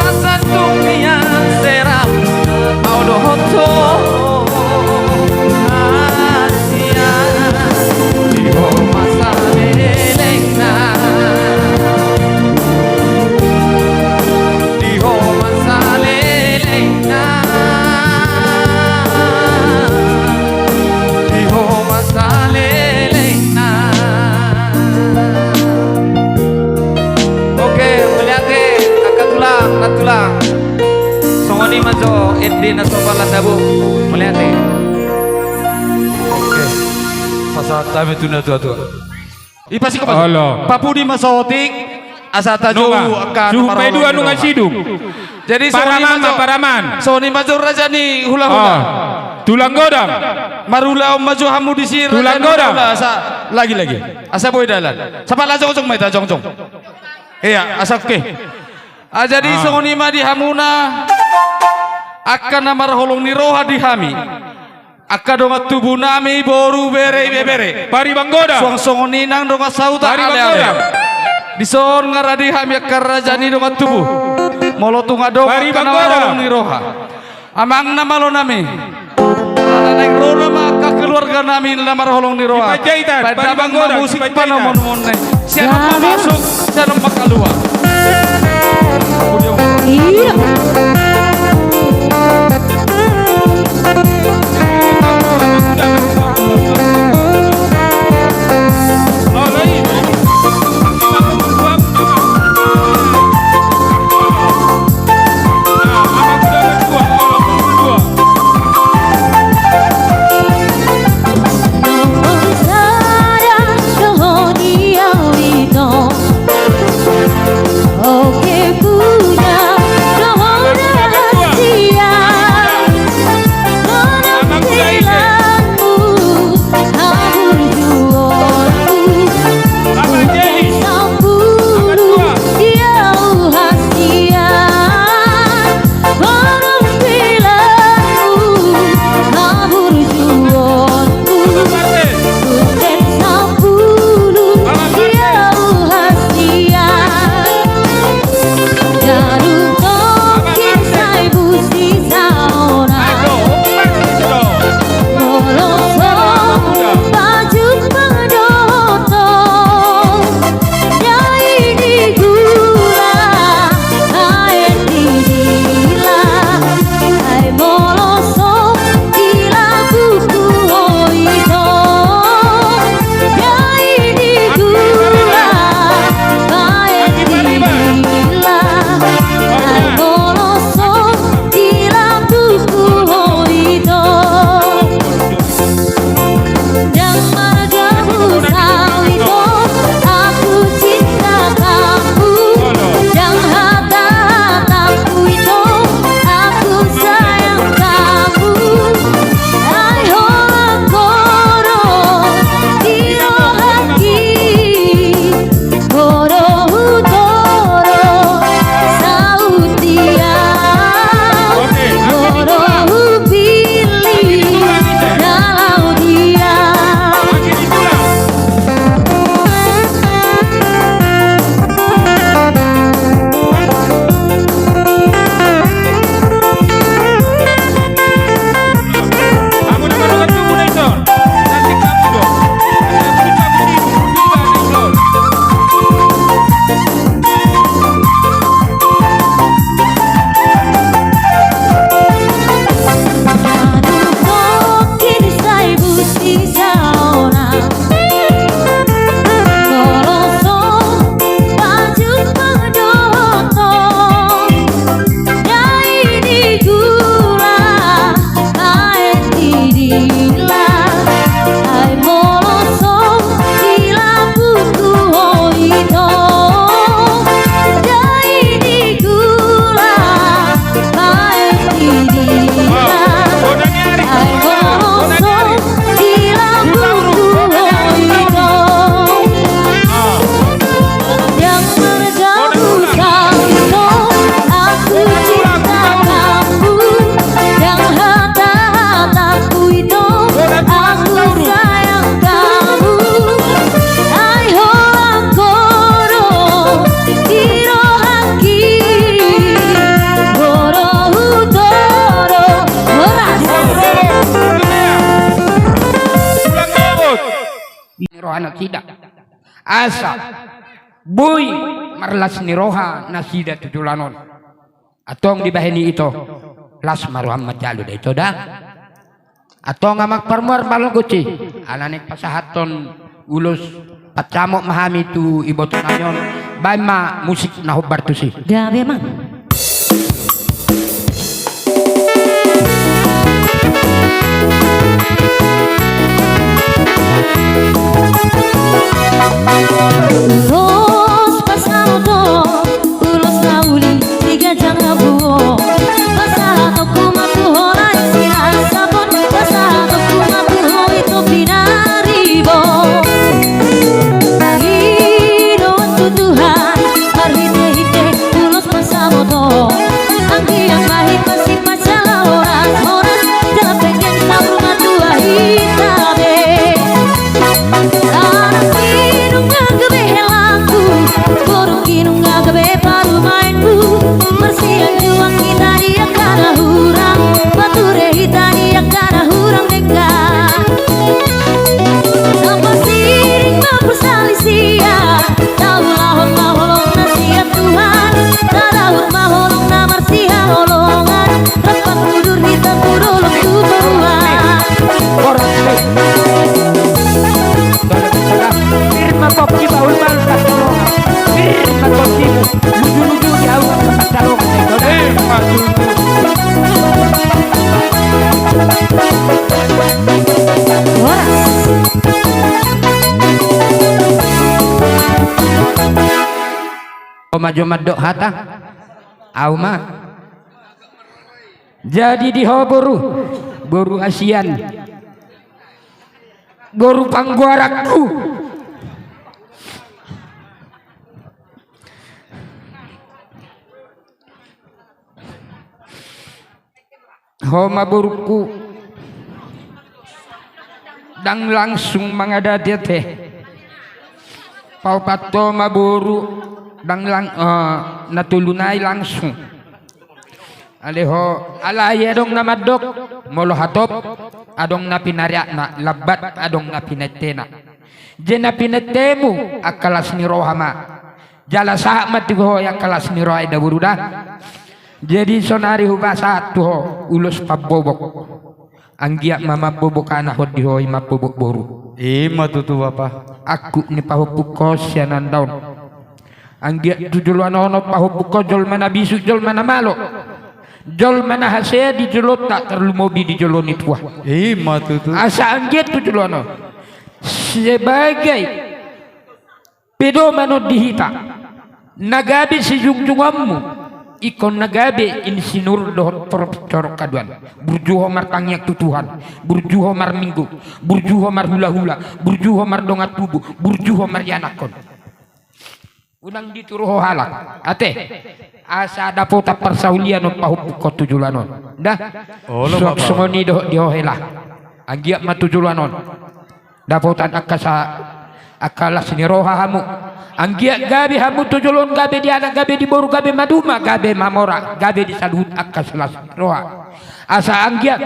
Asa tung mian sera au dohot ho. Hasian di ho ma salelengna. Di ho ma salelengna. Di ho ma salelengna. Oke, mauliate angka tulang, nantulang. Songon i ma jo ende na so pala tabo. Mauliate. Oke. Pasahat hami tu natua-tua. I pasingkop, pasingkop. Olo. Papudi ma saotik asa tajou angka na marhaha. Suhut ma i dua nunga sidung. Jadi songon i ma jo, paraman, paraman. Songon i ma jo raja ni hula-hula. Ah. Tulang godang. Marulaon ma jo hamu disi raja ni hula-hula. Tulang godang. Asa lagi, lagi. Asa boi dalan. Sahat laho jongjong ma hita, jongjong. Ia, asa oke. Ah, jadi songon i ma di hamuna angka na marholong ni roha di hami. Angka dongan tubu nami, boru, bere, ibebere. Pariban godang. Suang songon i nang dongan sahuta, ale-ale. Pariban godang. Dison nga rade hami angka raja ni dongan tubu. Molo tung adong angka na marholong ni roha. Pariban godang. Amang na malo nami. Ala naeng ro nama angka keluarga nami na marholong ni roha. Di Panjaitan. Baen damang ma musik panomunomuon na i. Sian on ma masuk, sian on ma kaluar. Iya. nasida. Asa boi marlas ni roha nasida tu joloan on. Antong dibahen i ito, las ma roham manjalo da ito da. Antong amang parmuar, malo gonsi, ala naeng pasahathon ulos, pasamot ma hami tu iboto nami on. Baen ma musik na hombar tusi. Gabe ma. Ulos pasamot on, ulos na uli di ganjang rambu on. Pasahatonku ma tu ho na siasapon, pasahatonku ma tu ho ito pinaribot. Ido tu Tuhan marhitehite ulos pasamot on. Anggiat ma hita sipajala horas-horas, jala penggeng saur matua hita be. Anak i nunga gabe helangku, boru i nunga gabe parumaenku. Marsianjuang hita di angka na hurang, pature hita di angka na hurang denggan. Nang marsiring ma parsalisian, taulahon ma holong na sian Tuhan, tadaur ma holong na marsihaholongan, rap pangudur hita tu dolok tu toruan. Horas be. Pir ma pongki bahul-bahul pansalongan. Pir ma pongki, luju-luju di ahu angka pansalongan. Pir ma pongki. Horas. Ho ma jo mandok hata. Ahu ma. Jadi di ho boru, boru hasian, boru panggoaranku, ho ma borungku. Ndang langsung mangadati ate. Paopat ho ma boru, ndang lang-, eh, na tolu nai langsung. Alai ho, alai adong na mandok, molo hatop adong na pinariakna, lambat adong na pinaetena. Jadi na pinaetemu angka las ni roha ma. Jala sahat ma tu ho angka las ni roha i da boru da. Jadi sonari hupasahat tu ho ulos pambobok. Anggiat ma mambobok anak on di ho i, mambobok boru. I ma tutu bapa. Angkup ni pahompungkon sian andaon. Anggiat tu joloan on pahompungkon jolma na bisuk, jolma na malo, jolma na hasea di jolonta, tarlumobi di jolo ni tuahu. I ma tutu. Asa anggiat tu joloan on sebagai pedoman on di hita, na gabe sijungjunganmu, ingkon na gabe insinyur dohot profesor haduan. Burju ho martangiang tu Tuhan, burju ho marminggu, burju ho marhulahula, burju ho mardongan tubu, burju ho marianakhon. Unang dituru ho halak ate, asa dapotan parsaulian on pahompungkon tu joloan on da. Olo, suang bapa. Songon i dohot di ho hela. Anggiat ma tu joloan on dapotan angka sa-, angka las ni roha hamu. Anggiat gabe hamu tu jolo on, gabe di anak, gabe di boru, gabe maduma, gabe mamora, gabe di saluhut angka las ni roha. Asa anggiat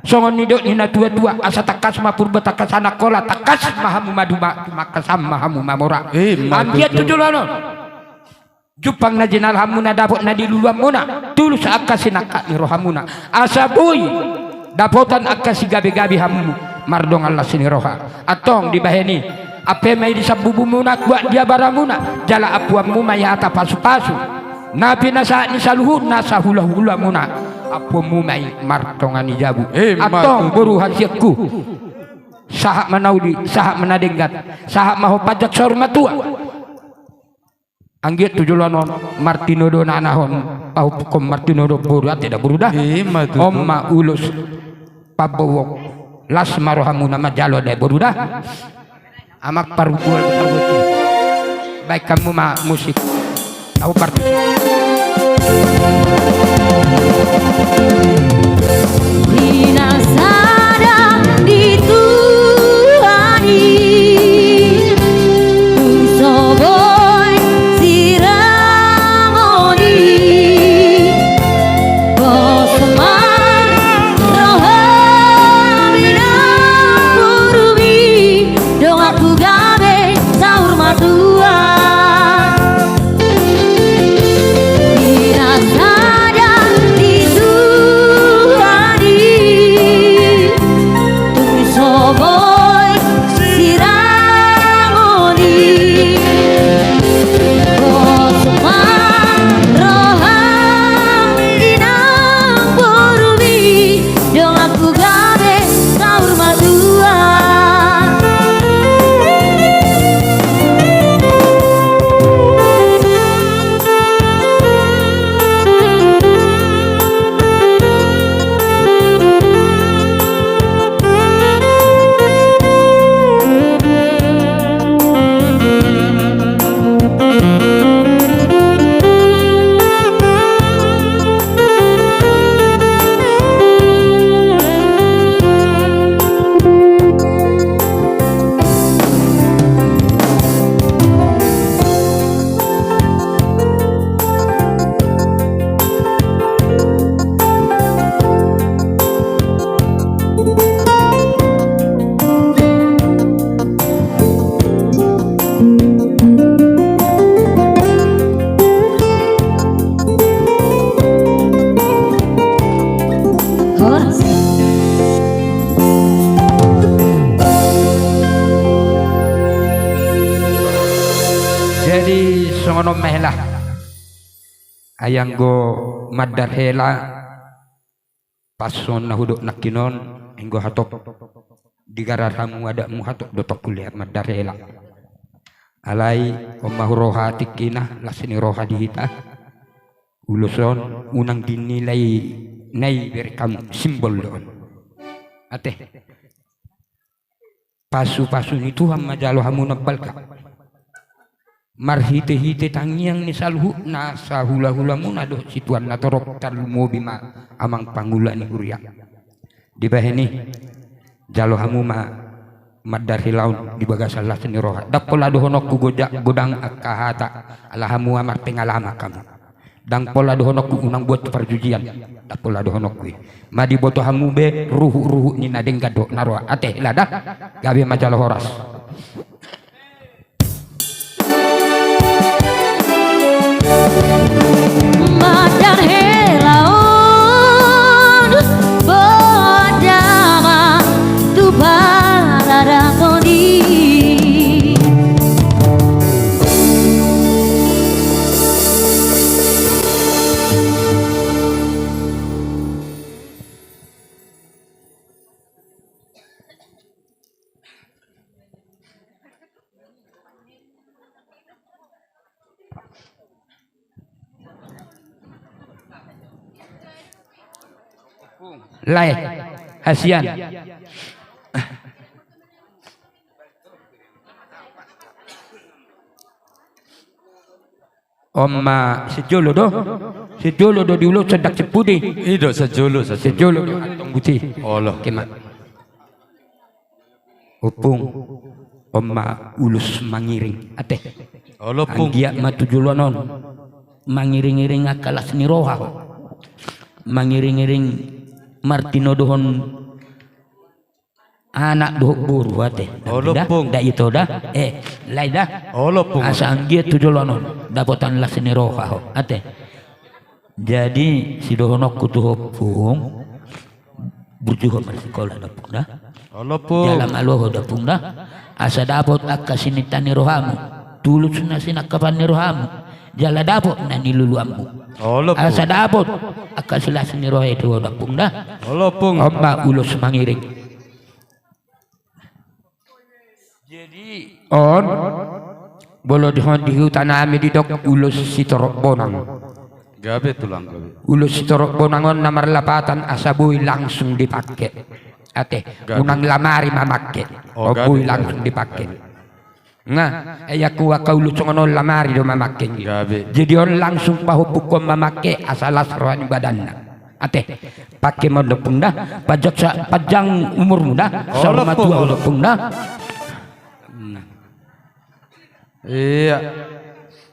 songon nidok ni na tua-tua, asa tangkas ma Purba tangkas Anangkola, tangkas ma hamu maduma, tumangkasan ma hamu mamora. Eh, ma tutu. Anggiat tu joloan on jumpang na jinalahanmuna, dapot na niluluanmuna, tulus angka sinangkap ni rohamuna. Asa boi dapotan angka sigabe-gabe hamu mardongan las ni roha. Antong dibahen i, ampe ma i di sambubumuna, kuat di abaramuna, jala ampuanmu ma i hata pasu-pasu na pinasahat ni saluhutna sahula-hulamuna. Ampuanmu ma i martonga ni jabu. Eh, ma tutu. Antong boru hasianku, sahat ma na uli, sahat ma na denggan, sahat ma ho panjak saur matua. Anggiat tu joloan on martinodohon anakon, pahompungkon martinodohon boru ate da boru da. I ma tutu. On ma ulos pambobok, las ma rohamuna manjalo da boru da. Amang pargual parguti. Baen hamu ma musik. Au parti. Di na sada di Tuhan i, tung so boi sirangoni. Pos ma rohami na purbi, donganku gabe ma hela. Ai anggo mandar hela, pas songon na hudok nangkin on, anggo hatop digarar hamu adatmu, hatop do tong hulehon mandar hela. Alai on ma huroha tingkina, las ni roha di hita. Ulos on unang dinilai na i, bereng hamu, simbol do on. Ate. Pasupasu ni Tuhan ma jalo hamu na balga. Marhitehite tangiang ni saluhutna sahulahulamuna dohot situan na torop, tarlumobi ma amang pangula ni huria. Dibahen i, jalo hamu ma mandar hela on di bagasan las ni roha. Ndang pola dohononku goja-, godang angka hata, ala hamu ma marpengalaman hamu. Ndang pola dohononku unang buat parjujian, ndang pola dohononku i. Ma diboto hamu be ruhutruhut ni na denggan dohot na roa. Ate hela da. Gabe ma jalo, horas. Mandar hela on, boan damang tu paradaton i. Lae, hasian. On ma sijolo do. Sijolo do diuloshon, ndang sipudi. I do sijolo, sijolo. Sijolo do antong buti. Olo. Oke ma. Ompung. On ma ulos mangiring. Ate. Olo, Pung. Anggiat ma tu joloan on mangiringiring angka las ni roha ho. Mangiringiring martinodohon anak dohot boru, ate. Olo, Pung. Da ito da. Eh, lae da. Olo, Pung. Asa anggiat tu joloan on dapotan las ni roha ho, ate. Jadi sidohononku tu ho, Pung, burju ho marsikola da, Pung, da. Olo, Pung. Jala malo ho da, Pung, da. Asa dapot angka sininta ni rohamu, tulus na sinangkapan ni rohamu, jala dapot na niluluanmu. Olo, Pung. Asa dapot angka silas ni roha i tu ho da, Pung, da. Olo, Pung. On ma ulos mangiring. Jadi on, molo di hon di huta nami didok ulos sitorop bonang. Gabe, Tulang, gabe. Ulos sitorop bonang on na marlapatan asa boi langsung dipake. Ate, gabe. Unang lamari mamake. Oh, gabe, boi langsung dipake. Gabe. Nga, ai angka ulos songon on lamari do mamake. Gabe. Jadi on langsung pahompungkon mamake asa las roha ni badanna. Ate, pake ma on da, Pung, da. Panjang sa-, panjang umurmu da. Olo, Pung. Saur matua do, Pung, da. Hmm. Iya.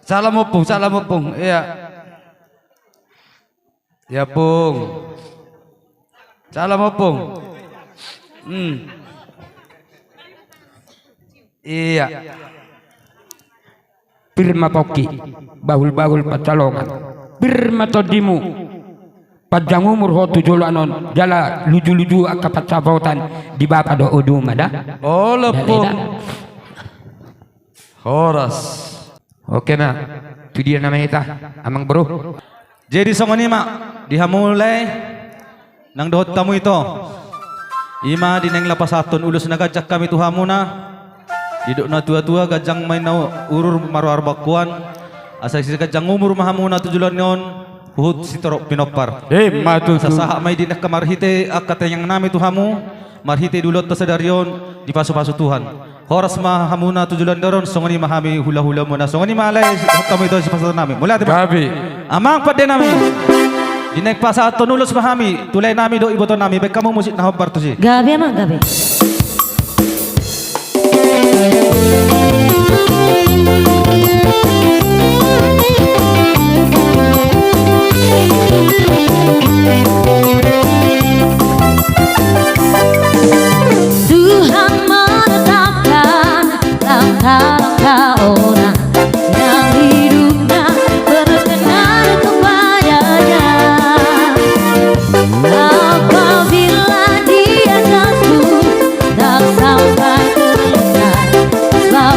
Salam, Ompung, salam, Ompung. Iya. Iya, Pung. Salam, Ompung. Hmm. Iya. Pir ma pongki, bahulbahul pansalongan. Pir ma tondimu, panjang umur ho tu joloan on, jala lujuluju angka pansamotan di bapa dohot odu ma da. Olo, Pung. Horas. Oke ma. Tu dia nama hita, amang boru? Jadi songon i ma di hamu lae, nang dohot hamu ito. I ma di naeng lapasathon ulos na ganjang hami tu hamuna. Didok natuatua, ganjang ma inna urur maroar bangkuan. Asa siganjang umur ma hamuna tu joloan on, huhut sitorop pinompar. Ima tutu. Asa sahat ma i di angka marhite angka tangiang nami tu hamu, marhite di ulaonta sadari on, dipasupasu Tuhan. Horas ma hamuna tu joloan on, songon i ma hami hulahulamuna. Songon i ma lae, hami tu sipasahat nami. Mauliate ma. Gabe. Amang pande nami. Di naeng pasahathon ulos ma hami tu lae nami dohot iboto nami, baen hamu musik na hombar tusi. Gabe, amang, gabe. Tuhan menetapkan langkah-langkah orang yang hidupnya berkenan kepada-Nya. Apabila dia jatuh, tak sampai terluka, sebab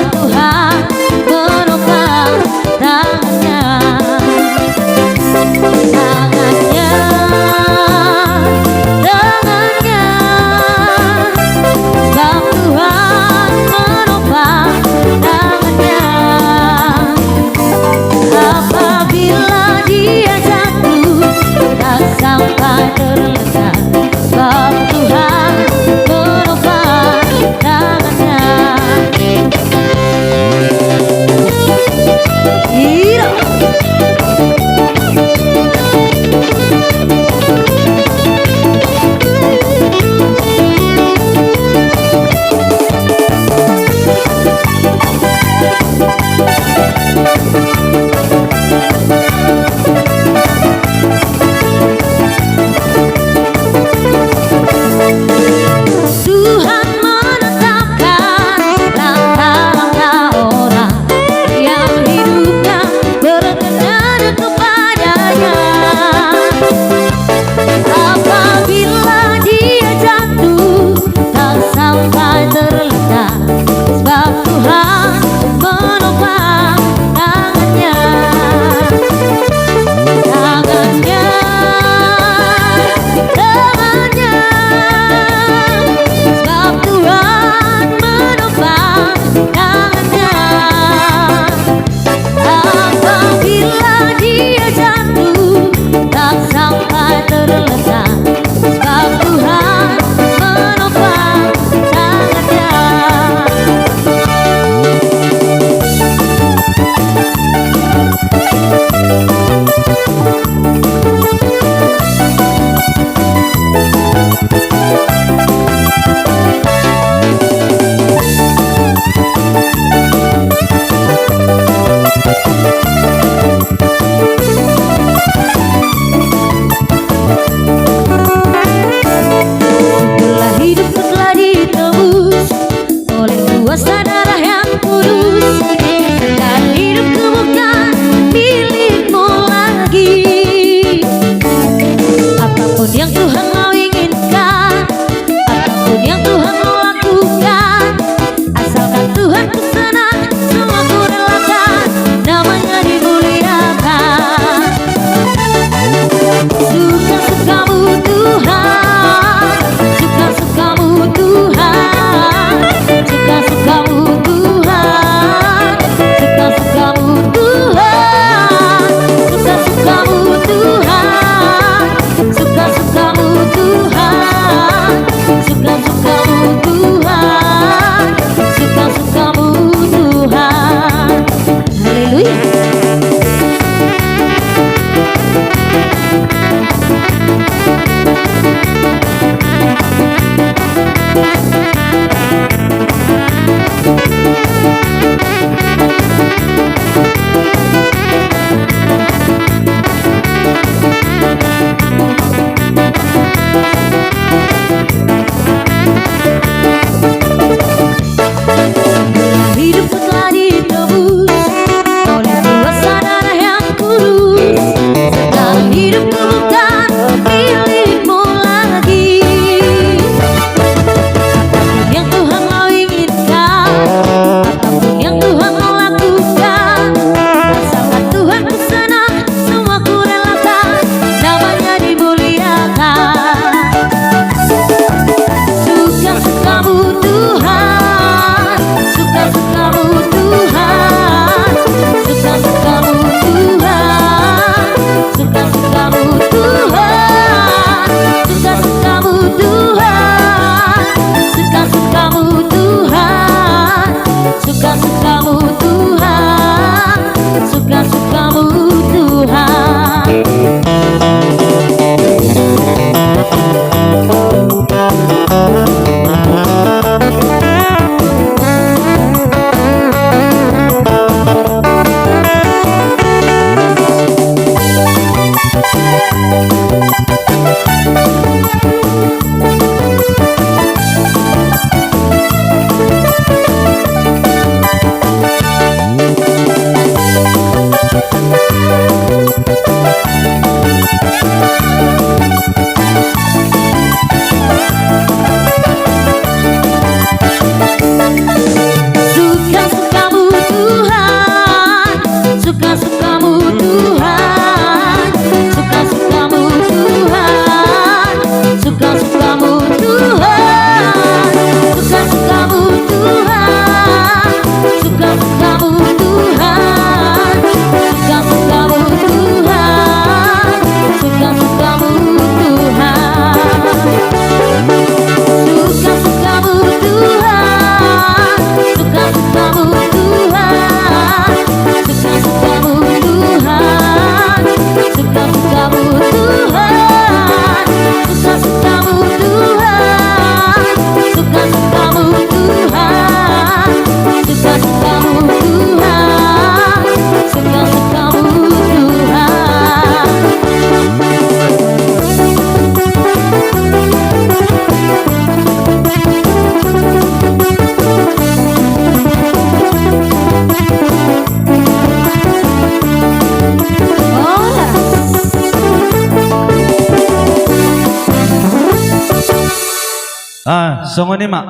Ah, songon i ma.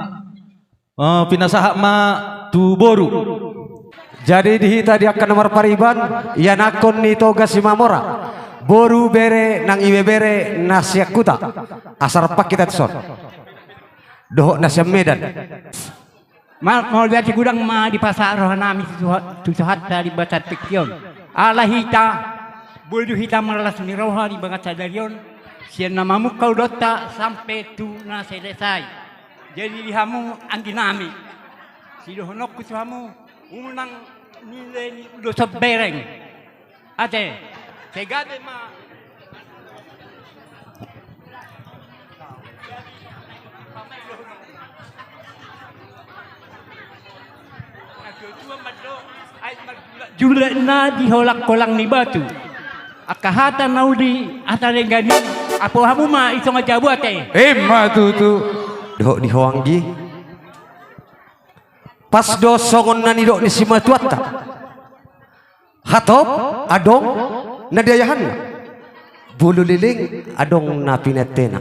Eh, pinasahat ma tu boru. Jadi di hita di angka na marpariban, ianakhon ni Toga Simamora, boru, bere nang ibebere na sian huta. Asa rap hita tu son. Dohot na sian Medan. Ma-, mauliate godang ma dipasahat rohanami tu Tuha-, tu Tuhanta di bagasan tingki on. Ala hita, boi do hita marlas ni roha di bagasan sadari on, sian na mamungka ulaonta sampe tu na selesai. Jadi di hamu angginami, sidohononku tu hamu, unang nilei ni ulos on bereng. Ate, sai gabe ma. Julekna di holang-holang ni batu. Angka hata na uli hata denggan i, apo hamu ma i songon jabu ate. Ima tutu. Dohot di ho anggi. Pas do songon na nidok ni simatuanta. Hatop adong na diayahanna. Molo leleng adong na pinaetena.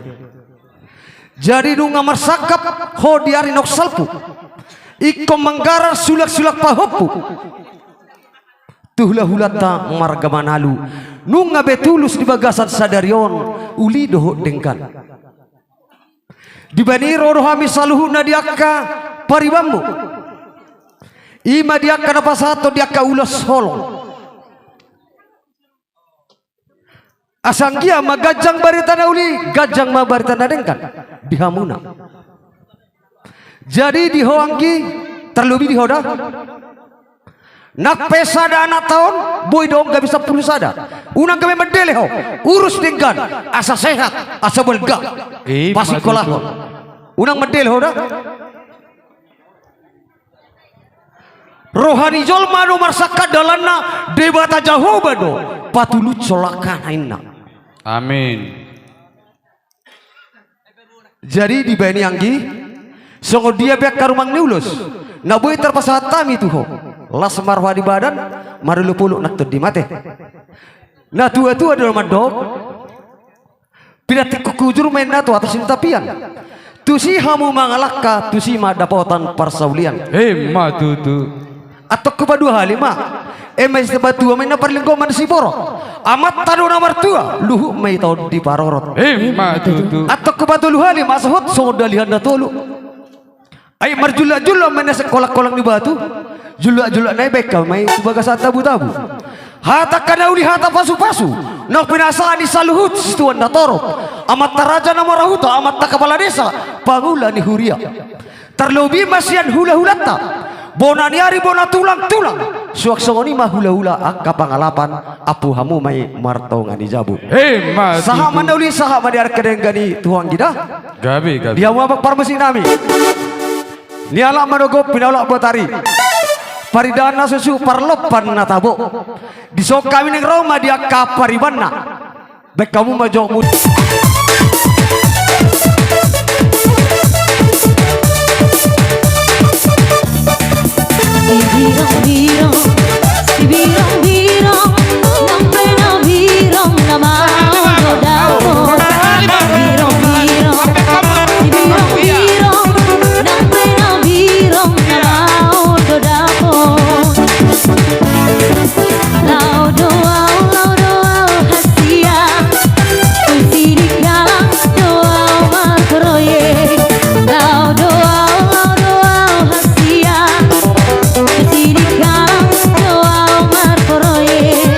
Jadi nunga marsangkap ho di ari naung salpu. Ingkon manggarar sulak-sulak pahompu. Tu hula-hulanta marga Manalu. Nunga be tulus di bagasan sadari on uli dohot denggan. Dibaen i ro do hami saluhutna di angka paribanmu. Ima di angka na pasahathon di angka ulos holong. Asa anggiat ma ganjang barita na uli, ganjang ma barita na denggan di hamuna. Jadi di ho anggi, tarlobi di ho da. Nang pe sada anakta on, boi do on gabe sampulu sada. Unang gabe mandele ho, urus denggan, asa sehat, asa balga. Eh, pasikkolahon. Unang mandele ho da. Roha ni jolma do marsangkap dalanna, Debata Jahowa do patulushon langkahna inna. Amin. Jadi dibaen i anggi, songon dia pe angka rumang ni ulos na boi tarpasahat hami tu ho, las ma roha di badan, marolopolop nang tondi mate. Na tua-tua do na mandok, pinantikhon hujur ma inna tu atas ni tapian. Tusi hamu mangalangka, tusi ma dapotan parsaulian. Ima tutu. Antong hupaduahali ma. Eme sian matua ma inna parlinggoman ni siborok. Amanta do na martua, luhut ma i taon diparorot. Ima tutu. Antong hupatoluhali ma asa hot songon dalihan na tolu. Ai marjullak-jullak ma inna sian holang-holang ni batu. Jullak-jullak na i baen hami ma i tu bagasan tabu-tabu. Hata angka na uli, hata pasu-pasu, naung pinasahat ni saluhut situan na torop. Amanta raja na marahuta, amanta kapala desa, pangula ni huria. Tarlobi ma sian hula-hulanta, bona ni ari, bona tulang-tulang. Suang songon i ma hula-hula angka pangalapan, apo hamu ma i martonga ni jabu. Ima tutu. Sahat ma na uli, sahat ma di angka denggan i tu ho anggi da. Gabe, gabe. Di hamu amang parmusik nami. Nialap manogop, pinaulak botari. Paridaan na suksuk, parlompan na tabo. Dison hami naeng ro ma di angka paribanna. Baen hamu ma jongmu. Sibirong-birong, sibirong-birong, nang pe na birong na maol do dapot. Sibirong-birong, sibirong-birong, nang pe na birong na maol do dapot. Laho do au, laho do au hasian, tu Sidikalang do au marproyek. Laho do au, laho do au hasian, tu Sidikalang do au marproyek.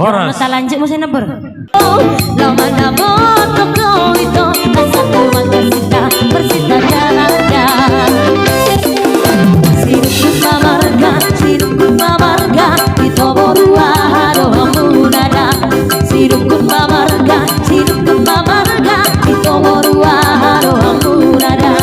Horas. Talanjut muse, Nabor. Oh, laho mandapothon ho ito, asa tumangkas hita marsinta dada. Sidungkun marga, sidungkun marga, ito borua harohamuna da. Sidungkun marga, sidungkun marga, ito borua harohamuna da.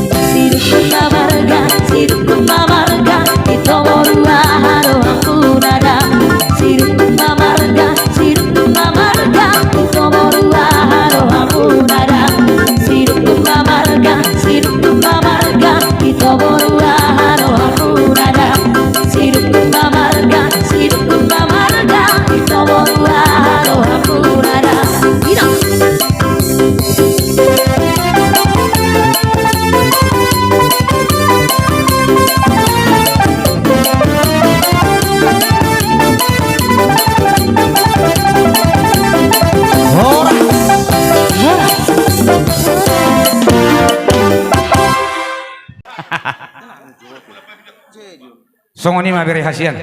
Sidungkun marga, sidungkun marga, ito borua harohamuna da. Sidungkun marga, sidungkun marga, ito borua harohamuna da. Sidungkun marga, sidungkun marga, ito borua harohamuna da. Sidungkun marga, sidungkun marga, ito borua harohamuna da. Ina. Songon i ma, bere hasian.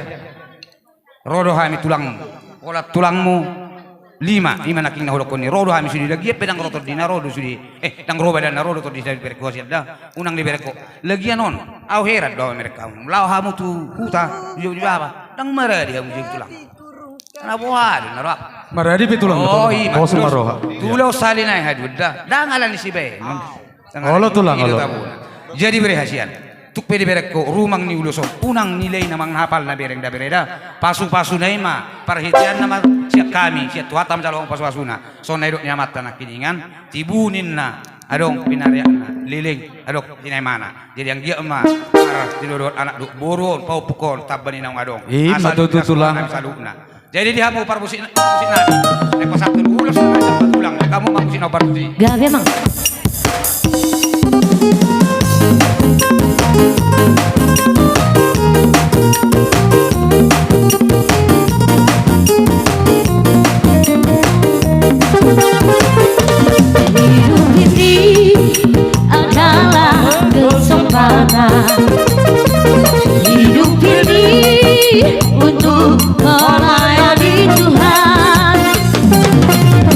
Ro do hami tulangmu. Holan tulangmu lima, i ma nangkin na hudokkon i. Ro do hami sude, lagian pe ndang ro tondina, ro do sude. Eh, ndang ro badanna, ro do tondina, dibereng ho hasian da. Unang dibereng ho. Lagian on, ahu heran do au mereng hamu. Laho hamu tu huta, dijou ni baba. Ndang maradi hamu, dijou tulang. Na boha do na roha. Maradi pe tulang. Oh, i ma. Tulus. Tulus sahali nai haduan da. Ndang ala ni sibaen. Olo tulang, olo. Jadi bere hasian, tung pe dibereng ho rumang ni ulos on, unang nilai na manghapal na bereng da, bere da. Pasu-pasuna i ma, parhiteanna ma sian hami, sian Tuhanta ma jalo pasu-pasuna. Songon na nidok ni amanta nangkiningan, tibu ninna adong pinariakna, leleng adong pinaimana. Jadi anggiat ma, ar, tidodohon anak dohot boru on, pahompungkon, tamba ni naung adong. I ma tutu, tulang. Asa dinas hami saluhutna. Jadi di hamu parmusik, parmusik nami. Naeng pasahathon ulos na sian tulang. Hamu ma musik na parmusik. Gabe, Amang. Hidup ini adalah kesempatan. Hidup ini untuk melayani Tuhan.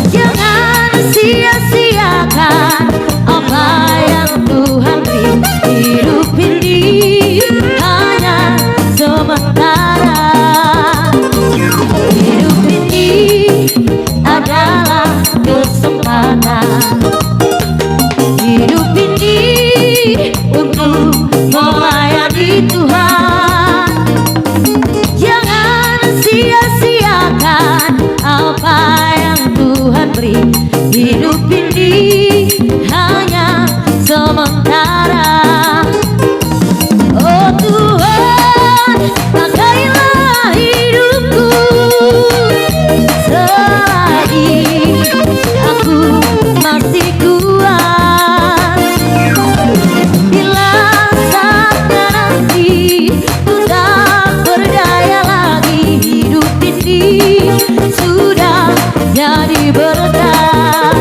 Jangan sia-siakan apa yang Tuhan beri. Hidup ini hanya sementara. Hidup ini adalah kesempatan. Hidup ini untuk melayani Tuhan. Jangan sia-siakan apa yang Tuhan beri. Hidup ini hanya sementara. Oh Tuhan, pakailah hidupku selagi aku masih kuat. Bila saatnya nanti ku tak berdaya lagi, hidup ini sudah jadi berkat.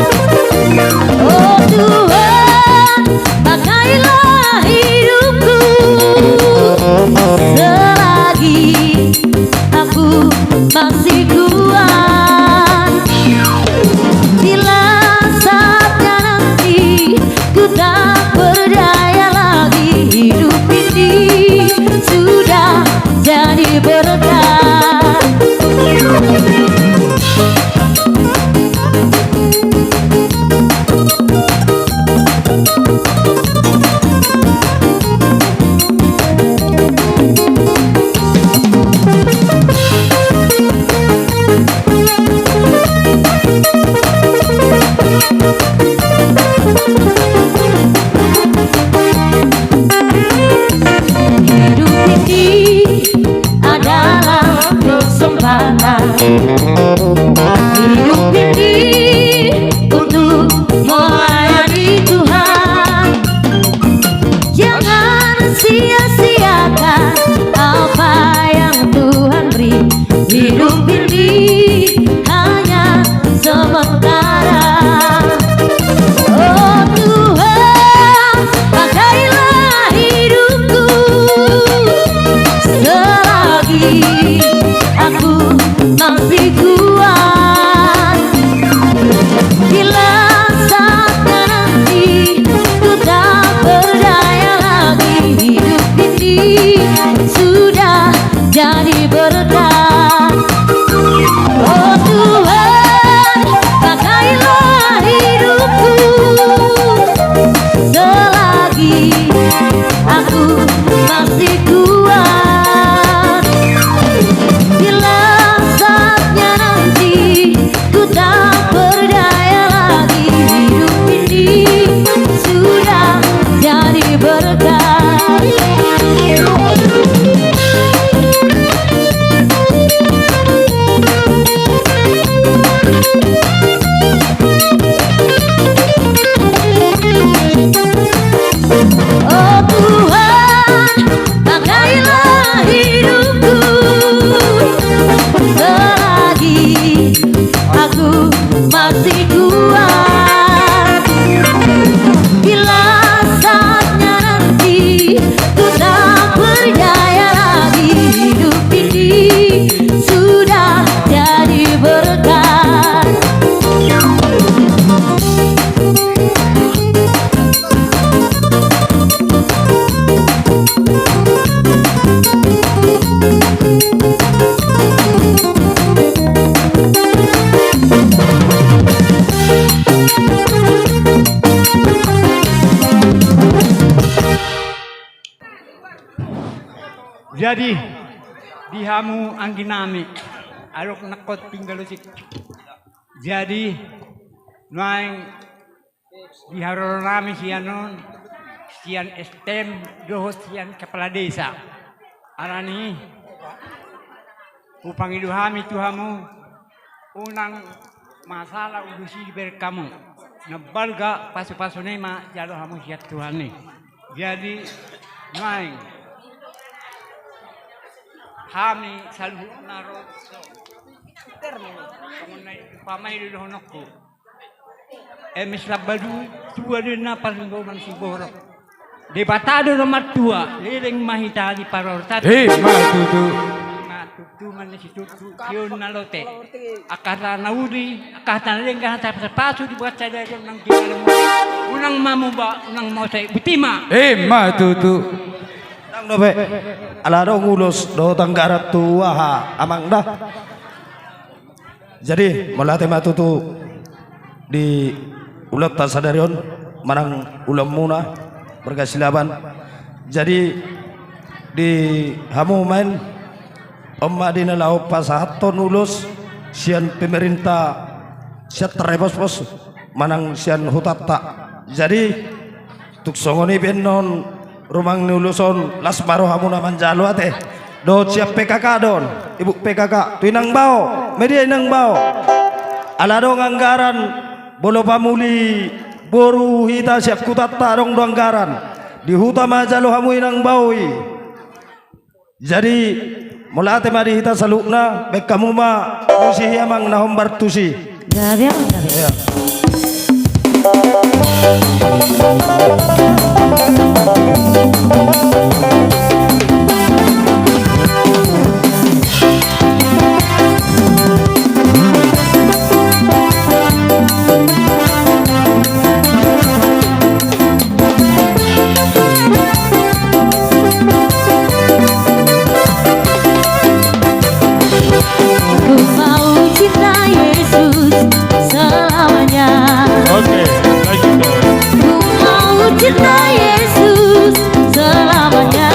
Masih kuat. Bila saatnya nanti ku tak berdaya lagi, hidup ini sudah jadi berkat. Oh Tuhan, pakailah hidupku selagi aku masih kuat. Bila saatnya nanti ku tak berdaya lagi, hidup ini sudah jadi berkat. Oh Tuhan, pakailah hidupku selagi aku masih kuat. Bila saatnya nanti ku tak berdaya lagi, hidup ini sudah jadi berkat. Jadi, di hamu anggi nami, adong nangkok tinggal lusik. Jadi, nuaeng di haroro nami sian on, sian S T M dohot sian kepala desa. Alani i, hupangido hami tu hamu, unang masalah ulos i dibereng hamu. Na balga pasu-pasuna i ma jalo hamu sian Tuhan i. Jadi, nuaeng hami saluhutna ro. Songon na umpama i do dohononku. Eme si Lambadu tua do na parlinggoman siborok. Debata do na martua, leleng ma hita di parorot. Ima tutu. Ima tutu, mana si tutu, kion na lote. Angka hata na uli, angka hata na denggan, hata pasu-pasu dibuat sadari on nang di dalam. Unang mamuba, unang mose, buti ma. Ima tutu. Nang dope, ala adong ulos dohot anggaran tu aha, amang da. Jadi, mauliate ma tutu di ulaonta sadari on, manang ulaonmuna, marga Silaban. Jadi, di hamu ma i, on ma di na laho pasahathon ulos, sian pemerintah, sian Tarna Pospos, manang sian hutanta. Jadi, tung songon i pe annon rumang ni ulos on, las ma rohamuna manjalo ate. Dohot sian P K K do on, ibu P K K, tu inang bao, media inang bao. Ala adong anggaran, molo pamuli boru hita sian hutanta adong do anggaran. Di huta ma jalo hamu inang bao i. Jadi, mauliate ma di hita saluhutna, baen hamu ma tusi i amang na hombar tusi. Gabe, gabe. Iya. Ku mau cinta Yesus selamanya. Oke, lanjut, Bang. Ku mau cinta Yesus selamanya.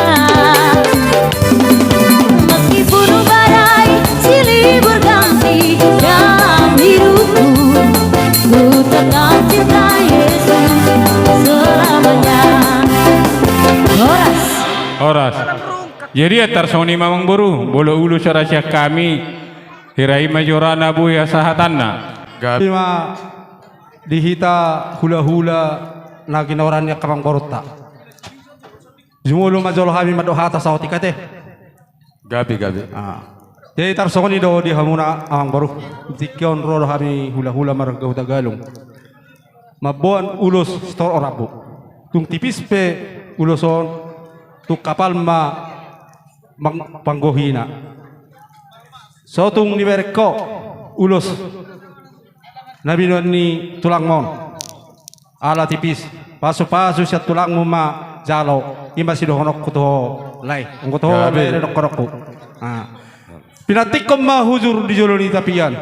Meskipun badai silih berganti dalam hidupku, ku tetap cinta Yesus selamanya. Horas. Horas. Jadi, ia tarsongon i ma, amang boru, molo ulos ra sian hami, hira i ma jora na boi hasahatanna. Gabe. Ima di hita hulahula na ginoaran ni angka amang borunta. Jumolo ma jolo hami mandok hata saotik ate. Gabe, gabe. Ah. Jadi tarsongon i do di hamuna amang boru. Tingki on ro do hami hulahula marga Hutagalung. Mamboan ulos sitorop rambu. Tung tipis pe ulos on, tung hapal ma mang-, panggohina. So tung dibereng ho ulos na binoan ni tulangmon. Ala tipis, pasupasu sian tulangmu ma jalo, i ma sidohononku tu ho lae. Anggo tu ho lae, dohononku. Pinantikhon ma hujur di jolo ni tapian.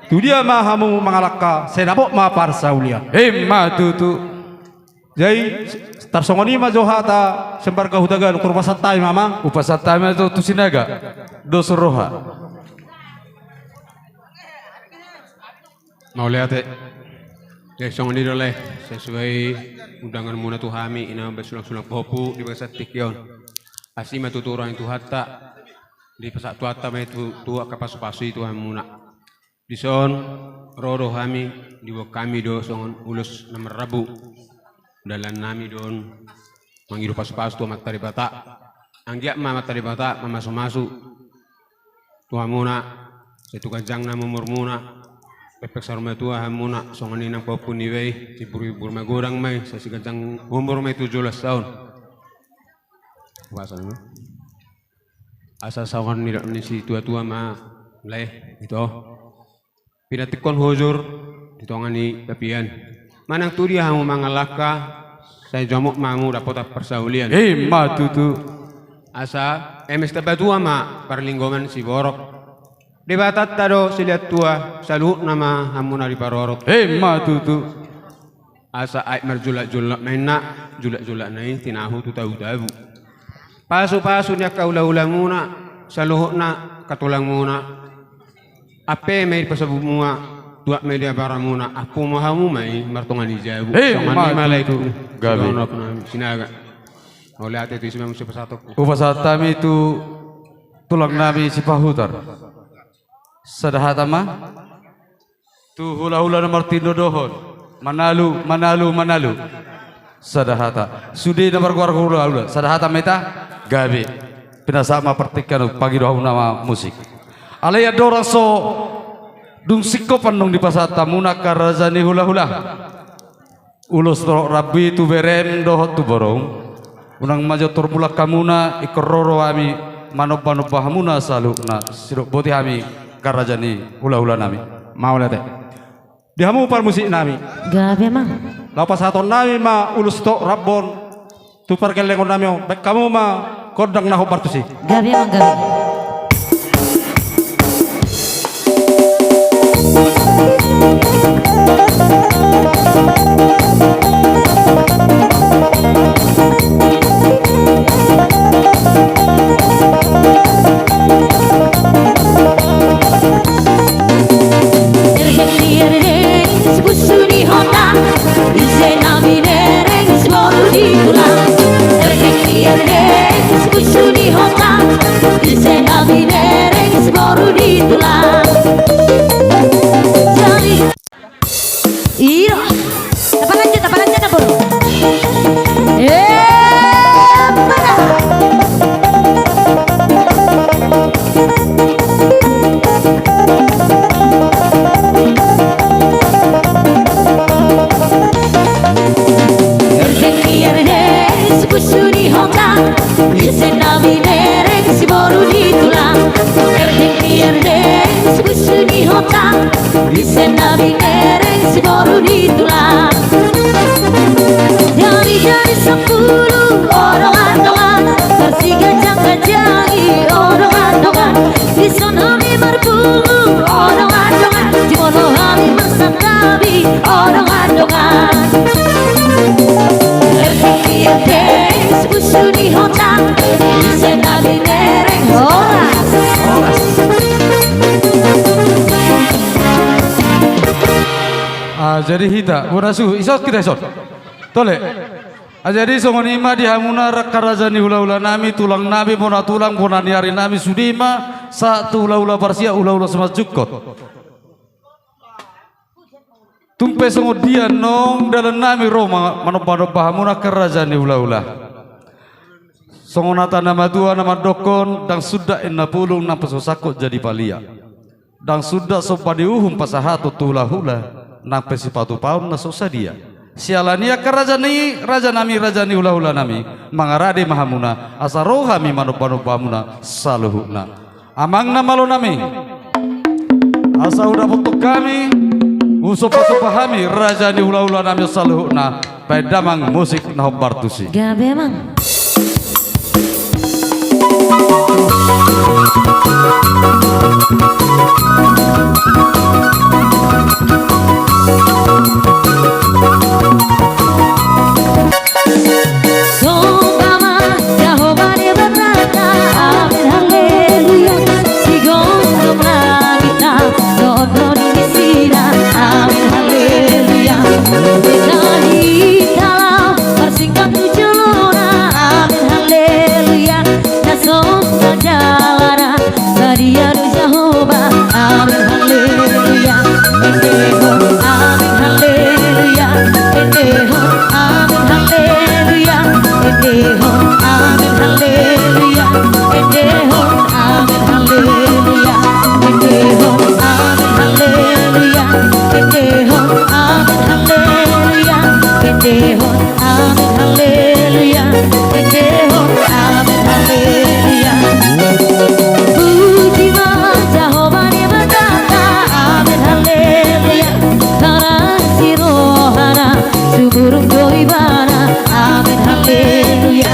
Tudia ma hamu mangalangka, sai dapot ma parsaulian. Ima tutu. Jadi tarsongon i ma jo hata sian marga Hutagalung, hupasahat hami ma. Hupasahat hami ma jo tu Sinaga. Dos roha. Mauliate. Jadi songon i do lae, sesuai undanganmuna tu hami, i na mambahen sulangsulang pahompu di bagasan tingki on. Asi ma tutu roha ni Tuhanta, dipasahat Tuhanta ma i tu angka pasupasu i tu hamuna. Dison ro do hami, diboan hami do songon ulos na marrambu. Dalan nami do on mangido pasupasu tu Amanta Debata. Anggiat ma Amanta Debata mamasumasu tu hamuna, sai tu ganjangna umurmuna, pepek saur matua hamuna, songon i nang pahompu niba i, siburbur magodang ma i, sai siganjang umur ma i tu joloan on. Asa songon nidok ni situatua ma lae, ito. Pinantikhon hujur di tonga ni tapian. Manang tudia hamu mangalangka, sai jomop ma hamu dapotan parsaulian. Ima tutu. Asa eme sitamba tua ma parlinggoman siborok. Debatanta do silean tua, saluhutna ma hamu na diparorot. Ima tutu. Asa aek marjulakjulak ma inna, julakjulakna i tinahu tu tabutabu. Pasupasu ni angka hulahulamuna, saluhutna angka tulangmuna. Ampe ma i di pasabumuna, tuat ma i di abaramuna, ampu ma hamu ma i martonga ni jabu. Ima tutu. Gabe. Sinaga. Mauliate tu isi ma muse pasahatonku. Hupasahat hami tu tulang nami Sipahutar. Sada hata ma. Tu hulahula na martinodohon. Manalu, manalu, manalu. Sada hata. Sude na margoar hulahula. Sada hata ma hita. Gabe. Pinasahat ma partingkian on, pangido hamuna ma musik. Alai andorang so dung singkop annon dipasahat hamuna angka raja ni hulahula. Ulos torop rambu i tu berem dohot tu borom. Unang ma jo tormulak hamuna, ingkon ro do hami manombanomba hamuna saluhutna, sidok boti hami angka raja ni hulahula nami. Mauliate. Di hamu parmusik nami. Gabe ma. Laho pasahaton nami ma ulos torop rambu on tu pargellengon nami on, bahen hamu ma gondang na hombar tusi. Gabe ma, gabe. Erdeng ni erdeng, sibusu ni hota, ise na binereng, siboru ni tulang. Erdeng ni erdeng, sibusu ni hota, ise na binereng, siboru ni tulang. Jadi, iro. Tapalanjut, tapalanjut, tapalanjut. Eh, mana? Erdeng ni erdeng, sibusu ni hota, ise na binereng, siboru ni tulang. Erdeng ni erdeng, sibusu ni hota, ise na binereng, siboru ni tulang. Dari, dari sampulu, o dongan, dongan, marsiganjangganjang i, o dongan, dongan. Dison hami marpungu, o dongan, dongan. Di molo hami marsantabi, o dongan, dongan. Erdeng ni erdeng, sibusu ni hota, ise na binereng. Horas. Horas. Ah, jadi hita, bona suhu, ison hita ison. Tole. Ah, jadi songon i ma di hamuna angka raja ni hulahula nami, tulang nami, bona tulang, bona ni ari nami, sude ma sahat tu hulahula parsiat, hulahula simanjungkot. Tung pe songon dia annon dalan nami ro ma-, manombanomba hamuna angka raja ni hulahula. Songon hata na matua na mandokkon, ndang sundat inna pulung nang pe so sangkot jadi palia. Ndang sundat somba ni uhum pasahaton tu hulahula, nang pe sipatupaon na so sadia. Siala ni i angka raja ni, raja nami, raja ni hulahula nami, mangarade ma hamuna, asa ro hami manombanomba hamuna saluhutna. Amang na malo nami. Asa hudapothon hami, husomba-somba hami raja ni hula-hula nami saluhutna, baen damang musik na hombar tusi. Gabe, Amang. Somba ma Jahowa Debatanta, amen haleluya. Sigomgom langitna dohot ro ni disina, amen haleluya. Jala hita laho marsingkop tu jolona, amen haleluya. Na sonang jalana, sadia do Jahowa, amen haleluya. Endehon amen haleluya, endehon amen haleluya, endehon amen haleluya, endehon amen haleluya, endehon amen haleluya, endehon amen haleluya, endehon amen haleluya, endehon amen haleluya. Puji ma Jahowa Debatanta, amen haleluya. Tarasi rohana, sumurung do ibana, amen haleluya.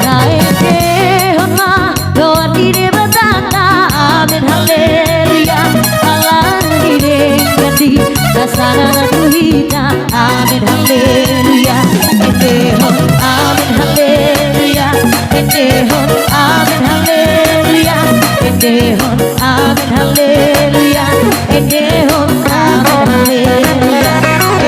Taendehon ma goar ni Debatanta, amen haleluya. Ala ni denggan ni na sasada tu hita, amen haleluya. Endehon amen haleluya, endehon amen haleluya, endehon amen haleluya, endehon amen haleluya,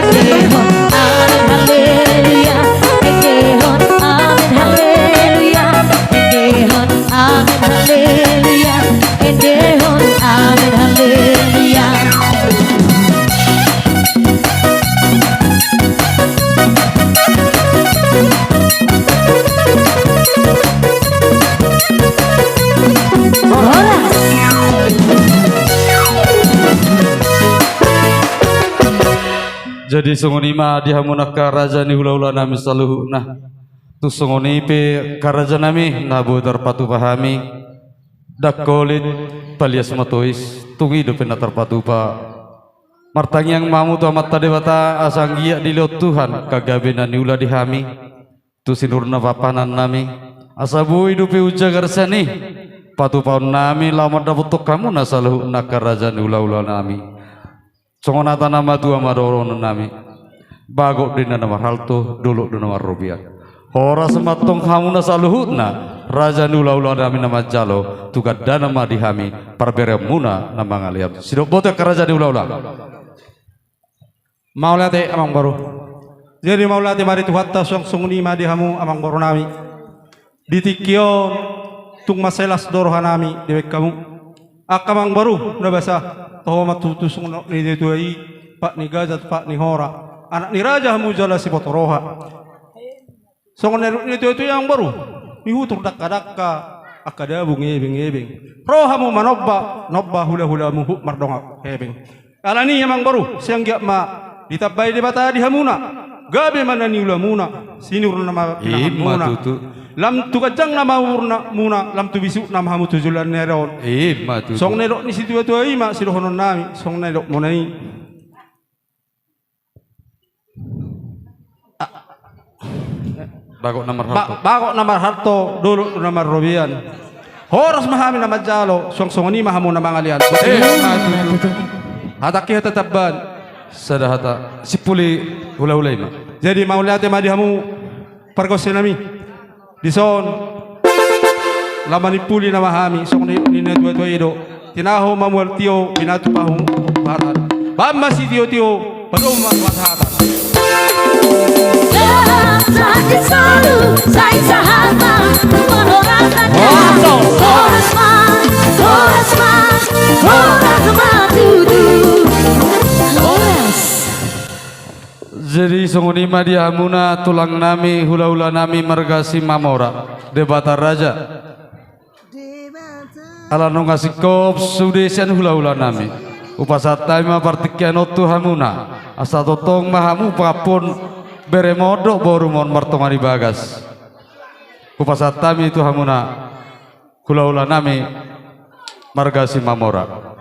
endehon amen haleluya, endehon amen haleluya, endehon amen haleluya, endehon amen haleluya. Jadi songon i ma di hamu angka raja ni hula-hula nami saluhutna. Tung songon i pe angka raja nami na boi tarpatupa hami. Ndang holit palias ma tois, tung i dope na tarpatupa. Martangiang ma hamu tu Amanta Debata asa anggiat dilehon Tuhan angka gabe na niula di hami tu sinur ni panganan nami, asa boi dope unjagar sian i patupaon nami laho mandapothon hamu na saluhutna angka raja ni hula-hula nami. Songon hata na matua ma dohonon nami: Bagot do inna na marhalto, dolok do na marrobean. Horas ma antong hamu na saluhutna raja ni hula-hula nami na manjalo, tu gandana ma di hami parbereonmuna na mangalean. Sidok boto angka raja ni hula-hula. Mauliate, Amangboru. Jadi mauliate ma di Tuhanta, suang songon i ma di hamu, Amangboru nami. Di tingki on tung mansai las do roha nami dibaen hamu, angka Amangboru na basa. Toho ma tutu songon nidok ni tua-tua i: Pat ni gaja tu pat ni hora, anak ni raja hamu jala siboto roha. Songon na nidok ni tua-tua i, Amangboru, nihutur dangka-dangka angka dabu ngebeng-ngebeng. Ro hamu manomba, nomba hula-hulamu huhut mardongan hepeng. Alani i, Amangboru, sai anggiat ma ditambai Debata di hamuna gabe ma na niulamuna, sinur nama pinahanmuna. Ima tutu. Lam tu ganjang nama umurmuna, lam tu bisuk nama hamu tu joloan ni ari on. Ima tutu. Songon na nidok ni situa-tua i ma sidohonon nami, songon na nidokmuna i. Bagot na marhalto. Ba-, bagot na marhalto, dolok do na marrobean. Horas ma hami na manjalo, suang songon i ma hamu na mangalean. Eh, ima tutu. Hatangki hata tamban. Sada hata. Simpuli hula-hula i ma. Jadi mauliate ma di hamu pargonsi nami. Dison lam manimpuli nama hami, songon na nidok ni na tua-tua i do: Tinahu ma mual tio, pinatupa ma hata. Bahen ma sitio-tio, padomu ma tu hasahatan. Sahat-sahat ni solu, sai sahat ma tu parhorasan. Horas ma, horas ma, horas ma tutu. Horas. Jadi songon i ma di hamuna tulang nami, hula-hula nami marga Simamora, Debata Raja. Ala nunga singkop sude sian hula-hula nami, hupasahat hami ma partingkian on tu hamuna, asa tongtong ma hamu pangapon beremon dohot borumon martonga ni bagas. Hupasahat hami tu hamuna hula-hula nami marga Simamora.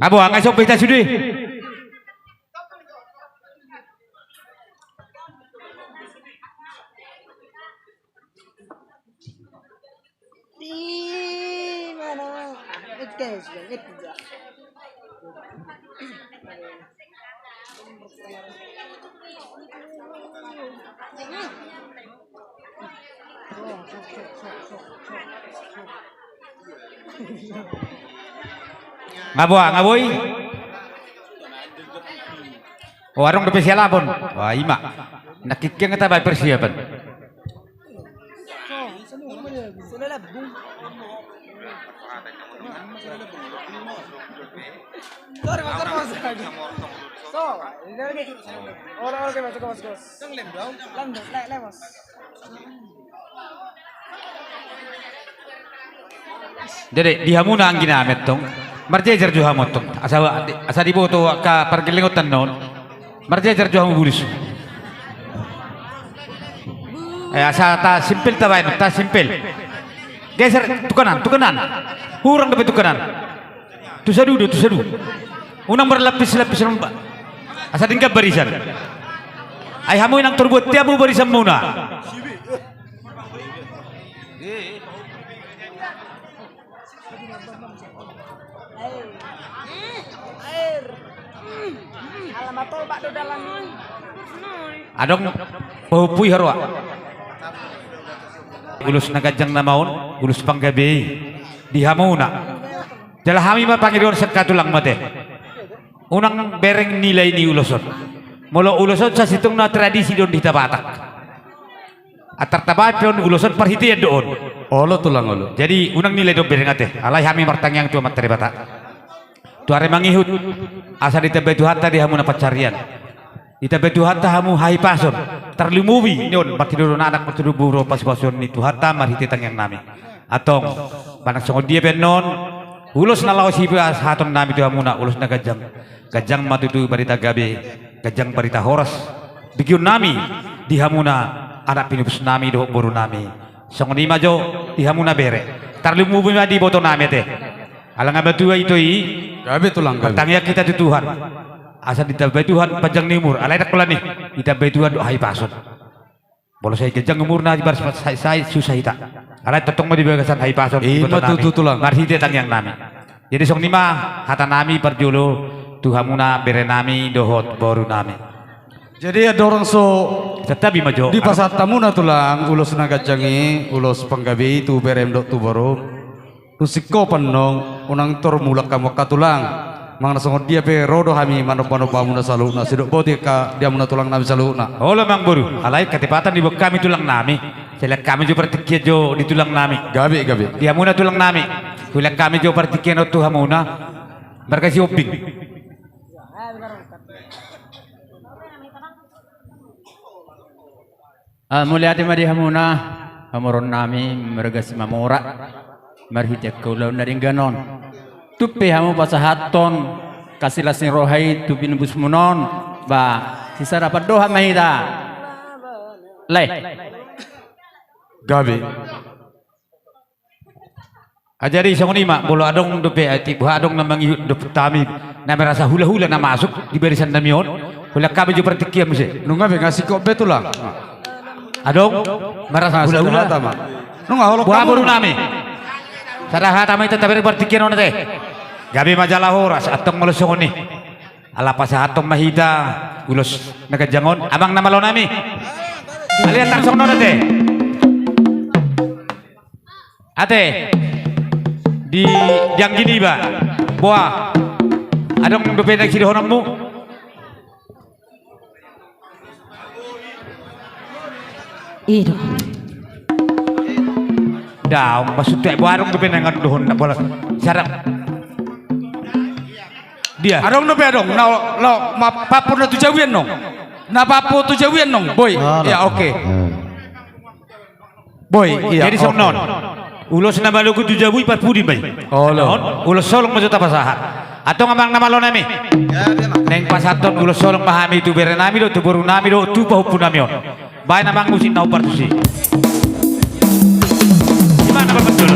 Nga boha, nga isop hita sude. Di mana? Oke, sudah, itu dia. Nga boha, nga boi. O, adong dope sialapon. Wah, ima. Nangkin nga tabaen persiapan. Jadi di hamuna anggi nami antong, marjejer jo hamu antong, asa, asa diboto angka pargellengonta on. Marjejer jo hamu bulus. Eh, asa tasimpel tabaen, tasimpel. Geser tu kanan, tu kanan. Hurang dope tu kanan. Tu sadua do, tu sadua. Unang marlapis-lapis on, Pak. Asa denggan barisan. Ai hamu inang torbuat, tia hamu barisanmuna. Adong pahompu i haroa. Ulos na ganjang nama on, ulos panggabe i di hamuna. Jala hami ma pangidoan sian hatulang ma ate. Unang bereng nilai ni ulos on. Molo ulos on sasintongna tradisi do on di hita Batak. Antar tabaen pe on ulos on parhitean do on. Olo tulang, olo. Jadi unang nilai dohot bereng ate. Alai hami martangiang tu Amanta Debata, tu ari mangihut, asa ditambai Tuhanta di hamuna pansarian. Ditambai Tuhanta hamu hahipason. Tarlumobi ni on, martinodohon anak, martinodohon boru, pasupasuon ni Tuhanta marhite tangiang nami. Antong, manang songon dia pe annon, ulos na laho sipasahaton nami tu hamuna, ulos na ganjang. Ganjang ma tutu barita gabe, ganjang barita horas. Begeon nami di hamuna anak pinopus nami dohot boru nami. Songon i ma jo di hamuna bere. Tarlumobi ma di iboto nami ate. Ala nga matua ito i. Gabe tulang, gabe. Martangiang hita tu Tuhan. Asa ditambai Tuhan panjang ni umur. Alai ndang holan i, ditambai Tuhan dohot hahipason. Molo sai ganjang umurna, dibaen sai, sai susah hita. Alai tongtong ma di bagasan hahipason. Ima tutu tulang. Marhite tangiang nami. Jadi songon i ma hata nami parjolo tu hamuna bere nami dohot boru nami. Jadi andorang so dipasahat hamuna tulang ulos na ganjang i, ulos panggabe i tu berem dohot tu borum. Tu singkop annon, unang tor mulak hamu angka tulang. Manang na songon dia pe ro do hami manomba-nomba hamuna saluhutna, sidok boti angka di hamuna tulang nami saluhutna. Olo amang boru, alai ketepatan diboan hami tulang nami. Sai lean hami jo partingkian jo di tulang nami. Gabe, gabe. Di hamuna tulang nami. Hulean hami jo partingkian on tu hamuna. Marga Sihombing. Ah, mauliate ma di hamuna, pamoruon nami marga Simamora, marhite angka ulaon na denggan on. Tung pe hamu pasahathon hasilas ni roha i tu pinopusmuna on, ba, sisada pandohan ma hita. Lae. Gabe. Ah, jadi songon i ma, molo adong dope, ah, tibu adong na mangihut dope hami, na merasa hula-hula na masuk di barisan nami on, hulean hami jo partingkian muse. Nunga be, nga singkop be tulang. Adong merasa hula-hula. Sada hata ma. Nunga holong boha hamu boru nami. Sada hata ma hita tabereng partingkian on ate. Gabe ma jala horas, antong molo songon i. Ala pasahathon ma hita ulos na ganjang on, amang na malo nami. Alai antong songon on ate. Ate, di, di anggi niba, boha, adong dope na sidohononmu? I do. Daong, maksudna, boha adong dope na ingkon dohononmu, boha, sada. Dia. Adong dope adong, na, na, ma, papu na tu jabu i annon. Na papu tu jabu i annon, boi. Ia, oke. Boi, ia, jadi songon on. Ulos na malogu tu jabu i parpudi ma i. Olo. Ulos holong ma jo tapasahat. Antong amang na malo nami. Naeng pasahathon ulos holong ma hami tu bere nami dohot tu boru nami dohot tu pahompu nami on. Baen amang musik na hombar tusi. Ima na bapak dulu.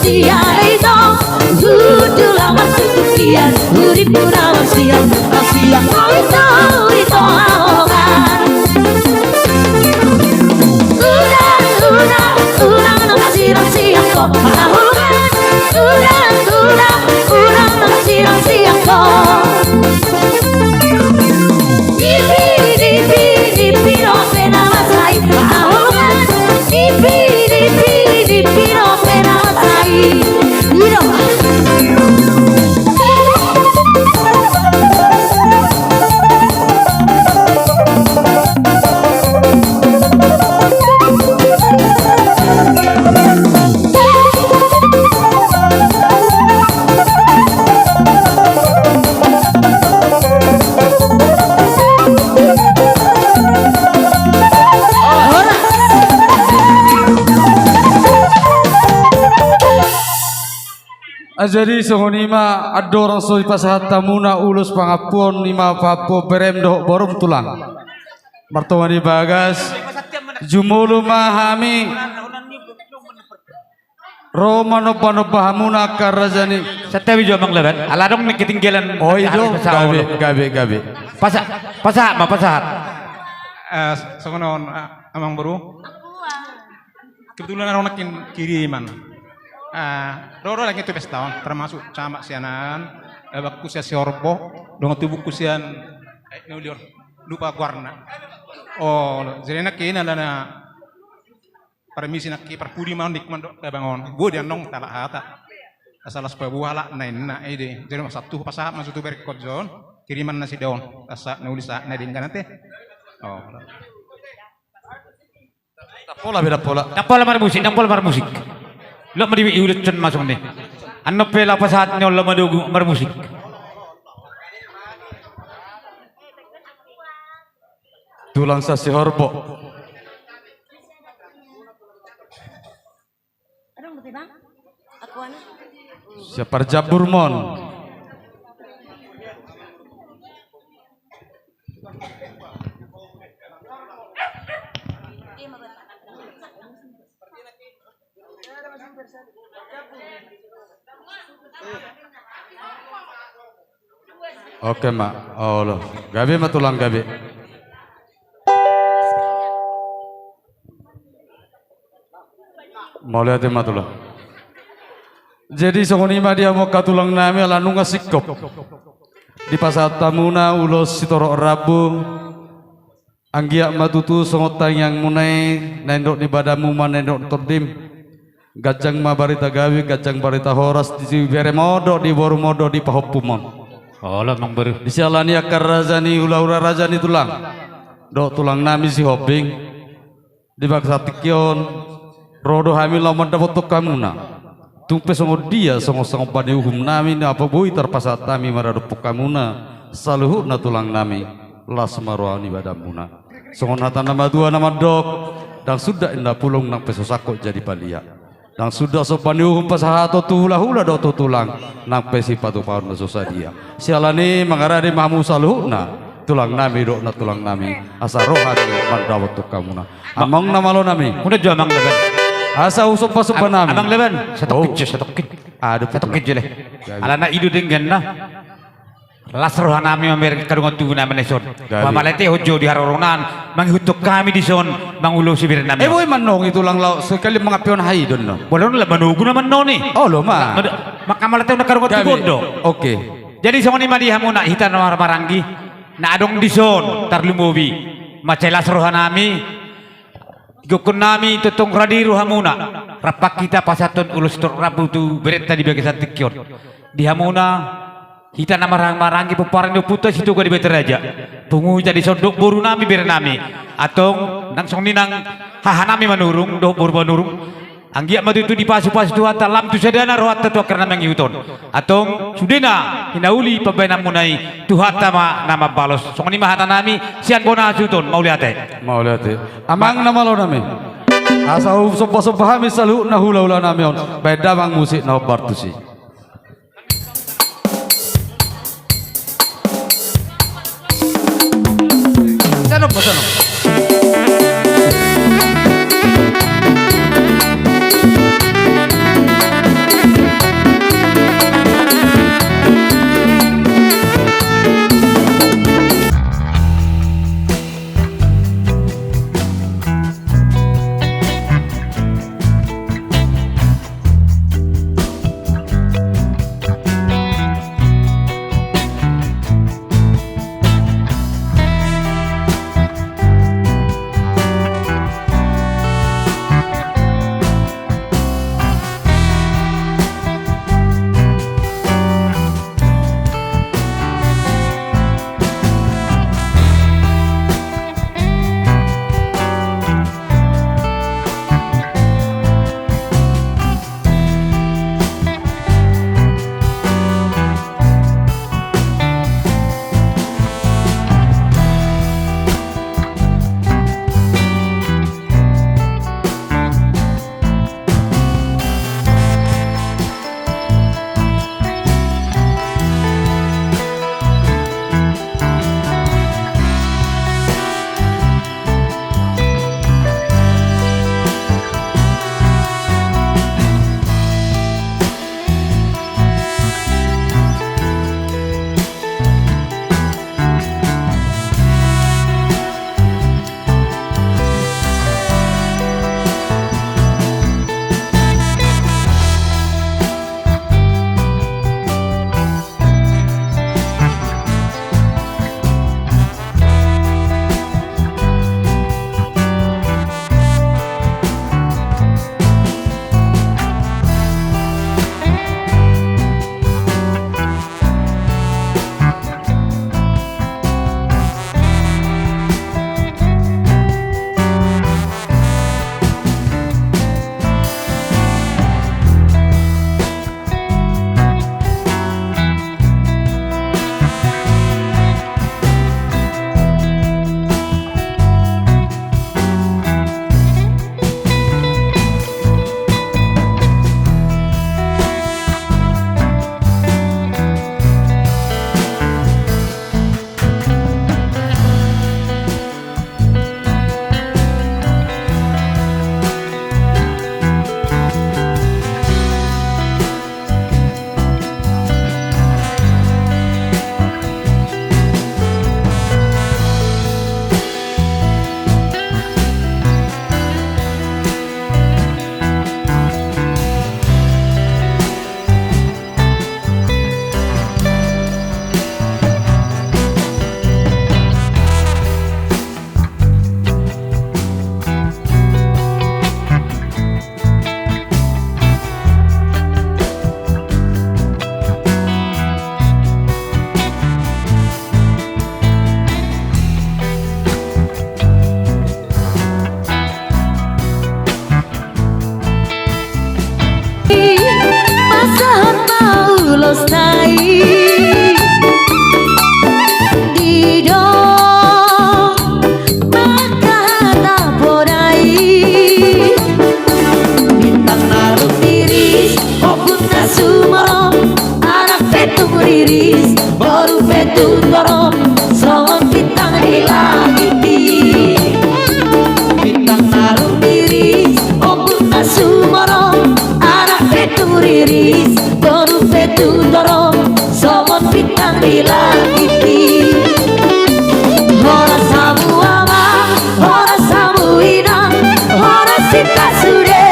Sian ito, tulang marsusukian, uripuna marsian, marsian, ito, ito, aholan. Ulang, ulang, ulang, na marsian, sian, ko, aholan. Ulang, ulang, ulang, na marsian, sian, ko. Nipi, nipi, nipi dope na mansai, aholan. Nipi, nipi, nipi dope na mansai. Ido. Ah, jadi songon i ma andorang so dipasahat hamuna ulos pangampuon, i ma pangampuon berem dohot borum, tulang. Martonga ni bagas, jumolo ma hami ro manomba-nomba hamuna angka raja ni. Santabi jo, Amang Laban, ala adong na ketinggalan. Oh, i do, gabe, gabe, gabe. Pasahat, pasahat ma, pasahat. Eh, songon on, eh, Amangboru. Kebetulan adong nangkin kiriman. Eh, ro do nangkin tu pesta on, termasuk camat sian an, eh, abangku sian Sihorbo, dongan tubungku sian, eh, na uli on, lupa goarna. Oh, jadi nangkin alana parmisi nangkin, parpudi ma on, nikmat do abang on. Boi di annon talak hata. Asa las paboa halak na inna, ede. Jadi masa tu pasahat ma tu berengkon jo on, kiriman nasida on. Asa na uli sahat na denggan ate. Oh. Ndang pola be, ndang pola. Ndang pola marmusik, ndang pola marmusik. Lot ma diulutson masuk ni. Annon pe laho pasahat ni on, lot ma dogu marmusik. Tulang sian Sihorbo. Sian Parjambur ma on. Oke ma, olo. Gabe ma tulang, gabe. Mauliate ma tulang. Jadi songon i ma di hamu angka tulang nami, ala nunga singkop dipasahat hamuna ulos sitorop rambu. Anggiat ma tutu songon tangiangmuna i, na nidok ni badanmu ma na nidok ni tondim. Ganjang ma barita gabe, ganjang barita horas di berem on dohot di borum on dohot di pahompum on. Olo, Amangboru. Di siala ni angka raja ni hulahula, raja ni tulang dohot tulang nami Sihombing. Di bagasan tingki on, ro do hami laho mandapothon hamuna. Tung pe songon dia, songon, songon bani uhum nami na boi tarpasahat hami maradophon hamuna, saluhutna tulang nami, las ma roha ni badanmuna. Songon hata na matua na mandok, ndang suda inna pulung nang pe so sangkot jadi palia. Ndang suda songon bani uhum pasahaton tu hulahula dohot tu tulang, nang pe sipatupaon na so sadia. Siala ni i mangarade ma hamu saluhutna tulang nami dohot nantulang nami, asa ro hami mandapothon hamuna. Amang na malo nami. Muna jo, Amang Laban. Asa husomba-somba nami. Amang Laban, satongkin jo, satongkin. Aduh, satongkin jo le. Alana i do dengganna. Las roha nami mamereng angka dongan tubu nami na dison. Gabe. Mauliate ho jo di haroroan, mangihuthon hami dison, mangulosi bere nami. Eh, boi ma annon i tulang, laho sekali mangampe on, aha i do annon? Bolon la manogu nama annon i. Olo ma. Manghamauliatehon angka dongan tubu on do. Oke. Jadi songon i ma di hamuna hita na marhahamaranggi na adong dison, tarlumobi mansai las roha nami. Tigokkon nami tongtong rade rohamuna, rap hita pasahathon ulos sitorop rambu tu berenta di bagasan tingki on. Di hamuna, hita na marhahamaranggi, pomparan ni ompunta Sitoga Debata Raja, pungu hita dison dohot boru nami, bere nami. Antong nang songon i nang haha nami Manurung dohot boru Manurung, anggiat ma tutu dipasupasu Tuhanta, lam tu sadana rohanta tu angka na mangihut on. Antong sudena hinauli pambahenanmuna i, Tuhanta ma na mambalos. Songon i ma hata nami sian bona hasuhuton. Mauliate. Mauliate. Amang na malo nami. Asa husomba-somba hami saluhutna hulahula nami on. Bahen damang musik na hombar tusi. Sana, sana. Didok ma hata poda i. Bintang na ro riris, ombun na sumorop, anak pe tung riris, boru pe tung torop, songon bintang di langit i. Bintang na ro riris, ombun na sumorop, anak pe tung riris, boru pe tung torop, songon bintang di langit i. Horas hamu amang, horas hamu inang, horas hita sude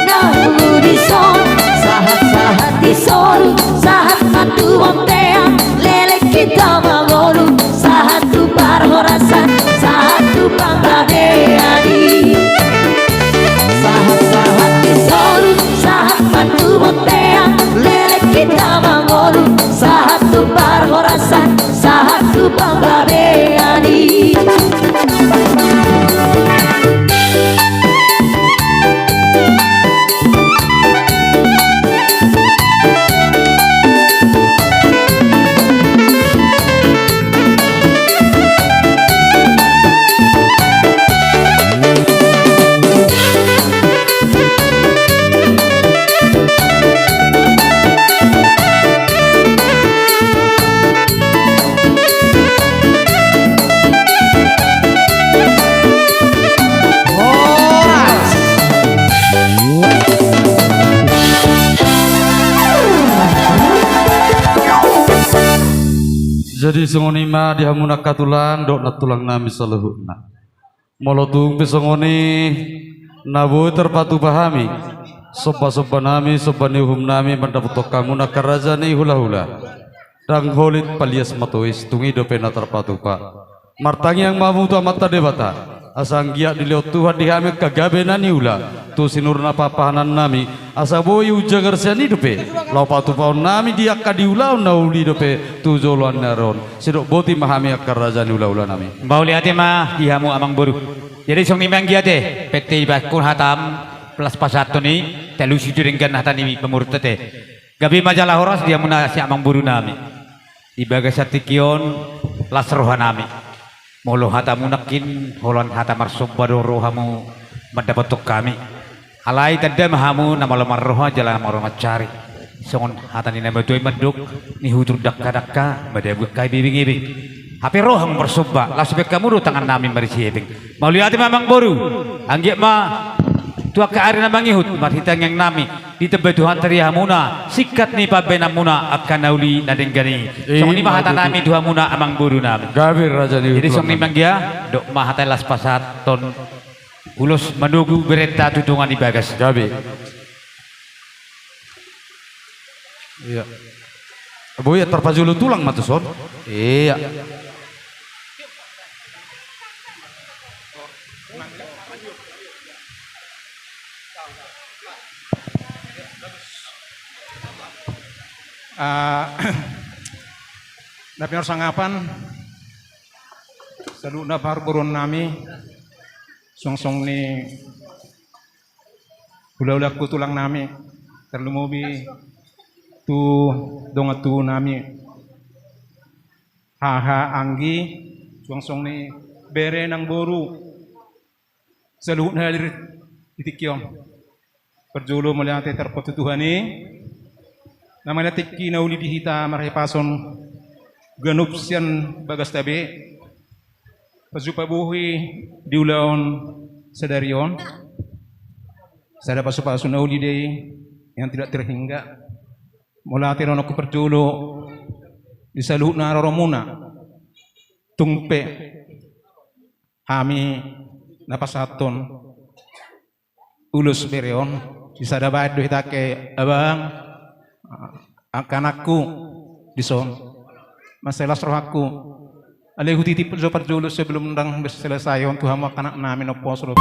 na mangolu dison. Sahat-sahat di solu, sahat ma tu bontean, leleng hita mangolu, sahat tu parhorasan, sahat tu panggabean i. Sahat-sahat di solu, sahat ma tu bontean, leleng hita mangolu, sahat tu parhorasan, sahat tu panggabean i. Jadi songon i ma di hamu angka tulang dohot nantulang nami saluhutna. Molo tung pe songon i na boi tarpatupa hami somba-somba nami, somba ni uhum nami mandapothon hamu na angka raja ni hula-hula. Ndang holit palias ma tois, tung i dope na tarpatupa. Martangiang ma hamu tu Amanta Debata asa anggiat dilehon Tuhan di hami angka gabe na niula tu sinur na pahanpahanan nami, asa boi unjagar sian i dope laho patupahon nami di angka diulahon na uli dope tu joloan ni ari on. Sidok boti ma hami angka raja ni hula-hula nami. Mauliate ma di hamu amangboru. Jadi songon i ma anggiat, pette ibahenkon hata las pasahathon i, talusi tu denggan hata ni pamurunta te. Gabe ma jala horas di hamuna si amangboru nami. Di bagasan tingki on las roha nami. Molo hatamu nangkin holan hata marsomba do rohamu mandapothon hami. Alai tanda ma hamu na malo marroha jala malo mansari. Songon hata ni na matua i mandok, nihutur dangka-dangka, madabu angka i bebeng-ebeng. Hape rohamu marsomba, laos bahen hamu do tangan nami marisi hepeng. Mauliate ma amangboru, anggiat ma tu angka ari na mangihut marhite tangiang nami, ditambai Tuhanta di hamuna singkat ni pambahenanmuna angka na uli na denggan i. Songon i ma hata nami tu hamuna amangboru nami. Gabe raja ni. Jadi songon i ma anggiat, dok ma hata las pasahathon ulos manogu berenta tu dongan di bagas. Gabe. Ia. Boi, ia tarpajolo tulang ma tuson. Ia. Ah, na pinarsangapan saluhutna parboruon nami, songon-songon ni hula-hula, tu tulang nami, tarlumobi tu dongan tubu nami, haha anggi, songon-songon ni bere nang boru, saluhutna hadir di tingki on. Parjolo mauliate tarpatupa tu Tuhan i. Na mauliate tingki na uli di hita marhahipason ganup sian bagasta be. Pajumpang bohi di ulaon sadari on. Sada pasu-pasu na uli do i yang tidak terhingga. Mauliate dohononku parjolo di saluhutna haroromuna. Tung pe hami na pasahathon ulos bere on, sisada bahen do hita angka abang, angka anakku dison. Mansai las rohangku. Alai hutitip jo parjolo sebelum ndang selesai on tu hamu angka anak nami na poso do.